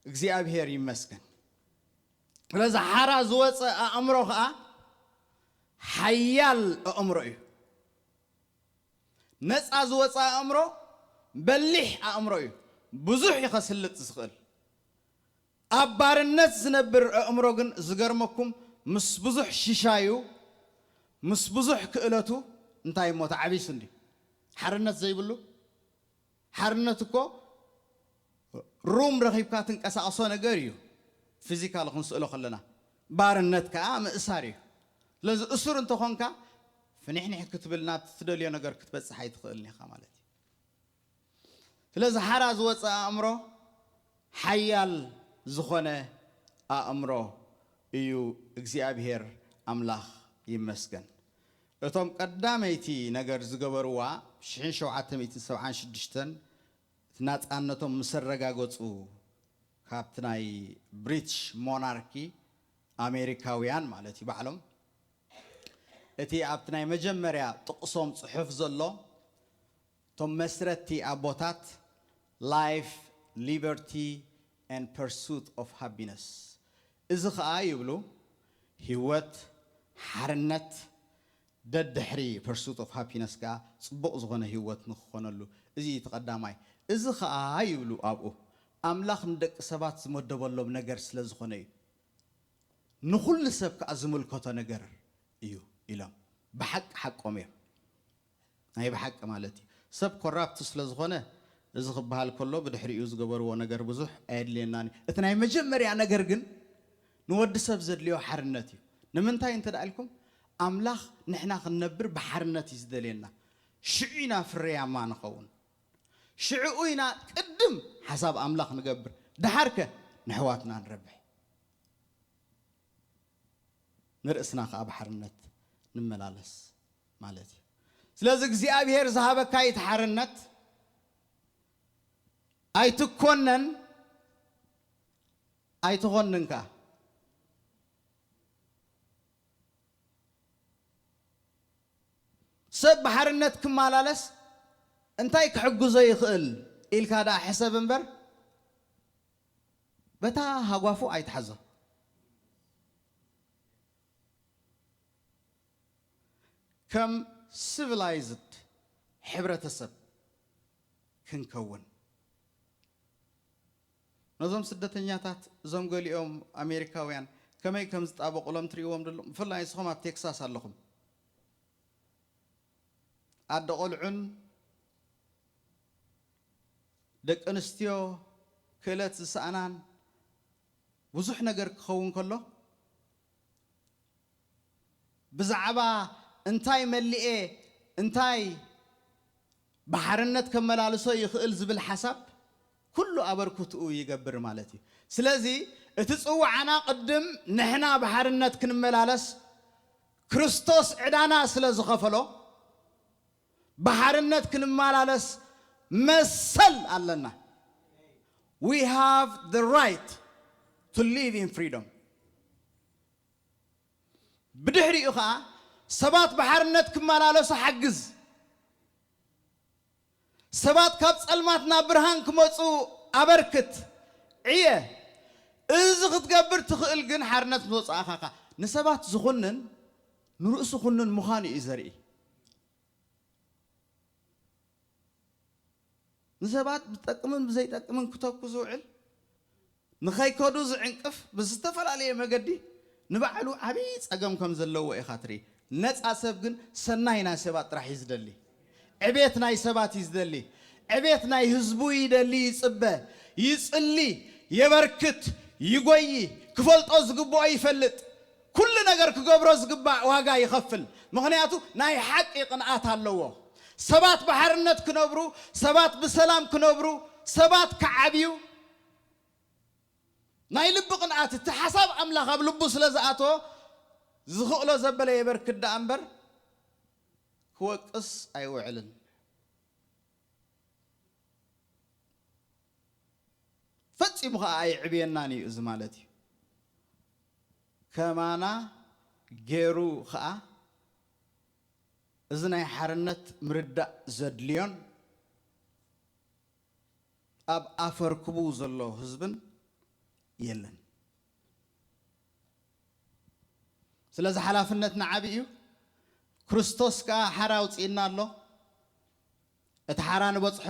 እግዚኣብሔር ይመስገን። ስለዚ ሓራ ዝወጸ ኣእምሮ ኸኣ ሓያል ኣእምሮ እዩ። ነፃ ዝወፀ ኣእምሮ በሊሕ ኣእምሮ እዩ። ብዙሕ እዩ ከስልጥ ዝኽእል። ኣብ ባርነት ዝነብር ኣእምሮ ግን ዝገርመኩም ምስ ብዙሕ ሽሻዩ ምስ ብዙሕ ክእለቱ እንታይ እሞ ተዓቢሱ እንዲ ሓርነት ዘይብሉ ሓርነት እኮ ሩም ረኺብካ ትንቀሳቐሶ ነገር እዩ። ፊዚካል ክንስእሎ ከለና ባርነት ከዓ ምእሳር እዩ። ስለዚ እሱር እንተኾንካ ፍንሕንሕ ክትብል ናብ ትደልዮ ነገር ክትበፅሕ ኣይትኽእልን ኢኻ ማለት እዩ። ስለዚ ሓራ ዝወፀ ኣእምሮ ሓያል ዝኾነ ኣእምሮ እዩ። እግዚኣብሔር ኣምላኽ ይመስገን። እቶም ቀዳመይቲ ነገር ዝገበርዋ ሽሕን ሸውዓተ ሚእትን ሰብዓን ሽዱሽተን እቲ ናፃነቶም ምስ ኣረጋገፁ ካብቲ ናይ ብሪትሽ ሞናርኪ ኣሜሪካውያን ማለት እዩ ባዕሎም እቲ ኣብቲ ናይ መጀመርያ ጥቕሶም ፅሑፍ ዘሎ እቶም መስረቲ ኣቦታት life, liberty and pursuit of happiness እዚ ኸዓ ይብሉ ህይወት ሓርነት ደድሕሪ pursuit of happiness ከዓ ፅቡቕ ዝኾነ ህይወት ንክኾነሉ እዚ እቲ ቀዳማይ እዚ ኸዓ ይብሉ ኣብኡ ኣምላኽ ንደቂ ሰባት ዝመደበሎም ነገር ስለ ዝኾነ እዩ ንኹሉ ሰብ ከዓ ዝምልከቶ ነገር እዩ ኢሎም ብሓቂ ሓቆም እዮም ናይ ብሓቂ ማለት እዩ ሰብ ኮራፕት ስለ ዝኾነ እዚ ክበሃል ከሎ ብድሕሪኡ ዝገበርዎ ነገር ብዙሕ ኣየድልየናን እዩ እቲ ናይ መጀመርያ ነገር ግን ንወዲ ሰብ ዘድልዮ ሓርነት እዩ ንምንታይ እንተ ኢልኩም ኣምላኽ ንሕና ክንነብር ብሓርነት እዩ ዝደልየና ሽዑ ኢና ፍርያማ ንኸውን ሽዕኡ ኢና ቅድም ሓሳብ ኣምላኽ ንገብር ደሓርከ ንሕዋትና ንረብሕ ንርእስና ከዓ ብሓርነት ንመላለስ ማለት እዩ ስለዚ እግዚኣብሔር ዝሃበካ እቲ ሓርነት ኣይትኮነን ኣይትኾንን ከዓ ሰብ ብሓርነት ክመላለስ እንታይ ክሕግዞ ይኽእል ኢልካ ደኣ ሕሰብ እምበር በታ ሃጓፉ ኣይትሓዞ ከም ሲቪላይዝድ ሕብረተሰብ ክንከውን ነዞም ስደተኛታት እዞም ገሊኦም ኣሜሪካውያን ከመይ ከም ዝጣበቑሎም ትርእዎም ደሎ ብፍላይ ንስኹም ኣብ ቴክሳስ ኣለኹም ኣደ ቆልዑን ደቂ ኣንስትዮ ክእለት ዝሰኣናን ብዙሕ ነገር ክኸውን ከሎ ብዛዕባ እንታይ መሊኤ እንታይ ብሓርነት ከመላልሶ ይኽእል ዝብል ሓሳብ ኩሉ ኣበርክትኡ ይገብር ማለት እዩ። ስለዚ እቲ ጽዋዓና ቅድም ንሕና ብሓርነት ክንመላለስ ክርስቶስ ዕዳና ስለ ዝኸፈሎ ብሓርነት ክንመላለስ መሰል ኣለና። We have the right to live in freedom. ብድሕሪኡ ኸዓ ሰባት ብሓርነት ክመላለሱ ሓግዝ። ሰባት ካብ ጸልማት ናብ ብርሃን ክመጹ ኣበርክት፣ ዕየ። እዚ ክትገብር ትኽእል ግን ሓርነት ምስ ወጻእኻ ንሰባት ዝኹንን ንርእሱ ኩንን ምዃኑ እዩ ዘርኢ። ንሰባት ብጠቅምን ብዘይጠቅምን ክተኩ ዝውዕል ንኸይከዱ ዝዕንቅፍ ብዝተፈላለየ መገዲ ንባዕሉ ዓብዪ ጸገም ከም ዘለዎ ኢኻ ትርኢ። ነጻ ሰብ ግን ሰናይ ናይ ሰባት ጥራሕ እዩ ዝደሊ። ዕቤት ናይ ሰባት እዩ ዝደሊ። ዕቤት ናይ ህዝቡ ይደሊ፣ ይጽበ፣ ይጽሊ፣ የበርክት፣ ይጎዪ፣ ክፈልጦ ዝግብኦ ይፈልጥ። ኩሉ ነገር ክገብሮ ዝግባእ ዋጋ ይኸፍል። ምኽንያቱ ናይ ሓቂ ቅንኣት ኣለዎ። ሰባት ብሓርነት ክነብሩ፣ ሰባት ብሰላም ክነብሩ፣ ሰባት ክዓብዩ ናይ ልቢ ቅንኣት እቲ ሓሳብ ኣምላኽ ኣብ ልቡ ስለ ዝኣተወ ዝኽእሎ ዘበለ የበርክት ደኣ እምበር ክወቅስ ኣይውዕልን። ፈጺሙ ኸዓ ኣይዕብየናን እዩ እዚ ማለት እዩ። ከማና ገይሩ ኸዓ እዚ ናይ ሓርነት ምርዳእ ዘድልዮን ኣብ ኣፈርክቡ ዘሎ ህዝብን የለን። ስለዚ ሓላፍነትና ዓቢ እዩ። ክርስቶስ ከኣ ሓራ ኣውጺእና ኣሎ። እቲ ሓራ ንበጽሖ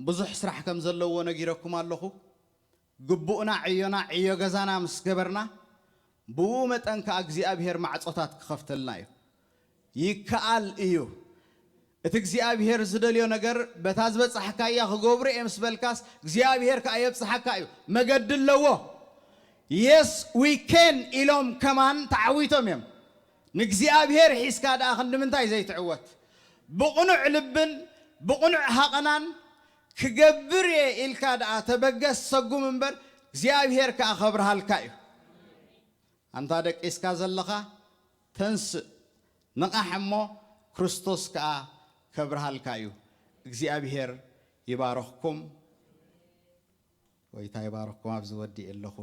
ብዙሕ ስራሕ ከም ዘለዎ ነጊረኩም ኣለኹ። ግቡእና ዕዮና ዕዮ ገዛና ምስ ገበርና፣ ብኡ መጠን ከኣ እግዚኣብሔር ማዕጾታት ክኸፍተልና እዩ። ይከኣል እዩ። እቲ እግዚኣብሔር ዝደልዮ ነገር በታ ዝበጻሕካያ ክገብሩ እየ ምስ በልካስ እግዚኣብሔር ከኣ የብጽሓካ እዩ። መገዲ ኣለዎ። Yes, we can ኢሎም ከማን ተዓዊቶም እዮም። ንእግዚኣብሔር ሒዝካ ደኣ ክንዲ ምንታይ ዘይትዕወት? ብቕኑዕ ልብን ብቕኑዕ ሃቐናን ክገብር እየ ኢልካ ደኣ ተበገስ ሰጉም እምበር እግዚኣብሔር ከኣ ከብርሃልካ እዩ። ኣንታ ደቂስካ ዘለኻ ተንስእ ንቓሕ እሞ ክርስቶስ ከኣ ከብርሃልካ እዩ። እግዚኣብሔር ይባረኽኩም። ጎይታ ይባረኽኩም። ኣብዚ ወዲእ ኣለኹ።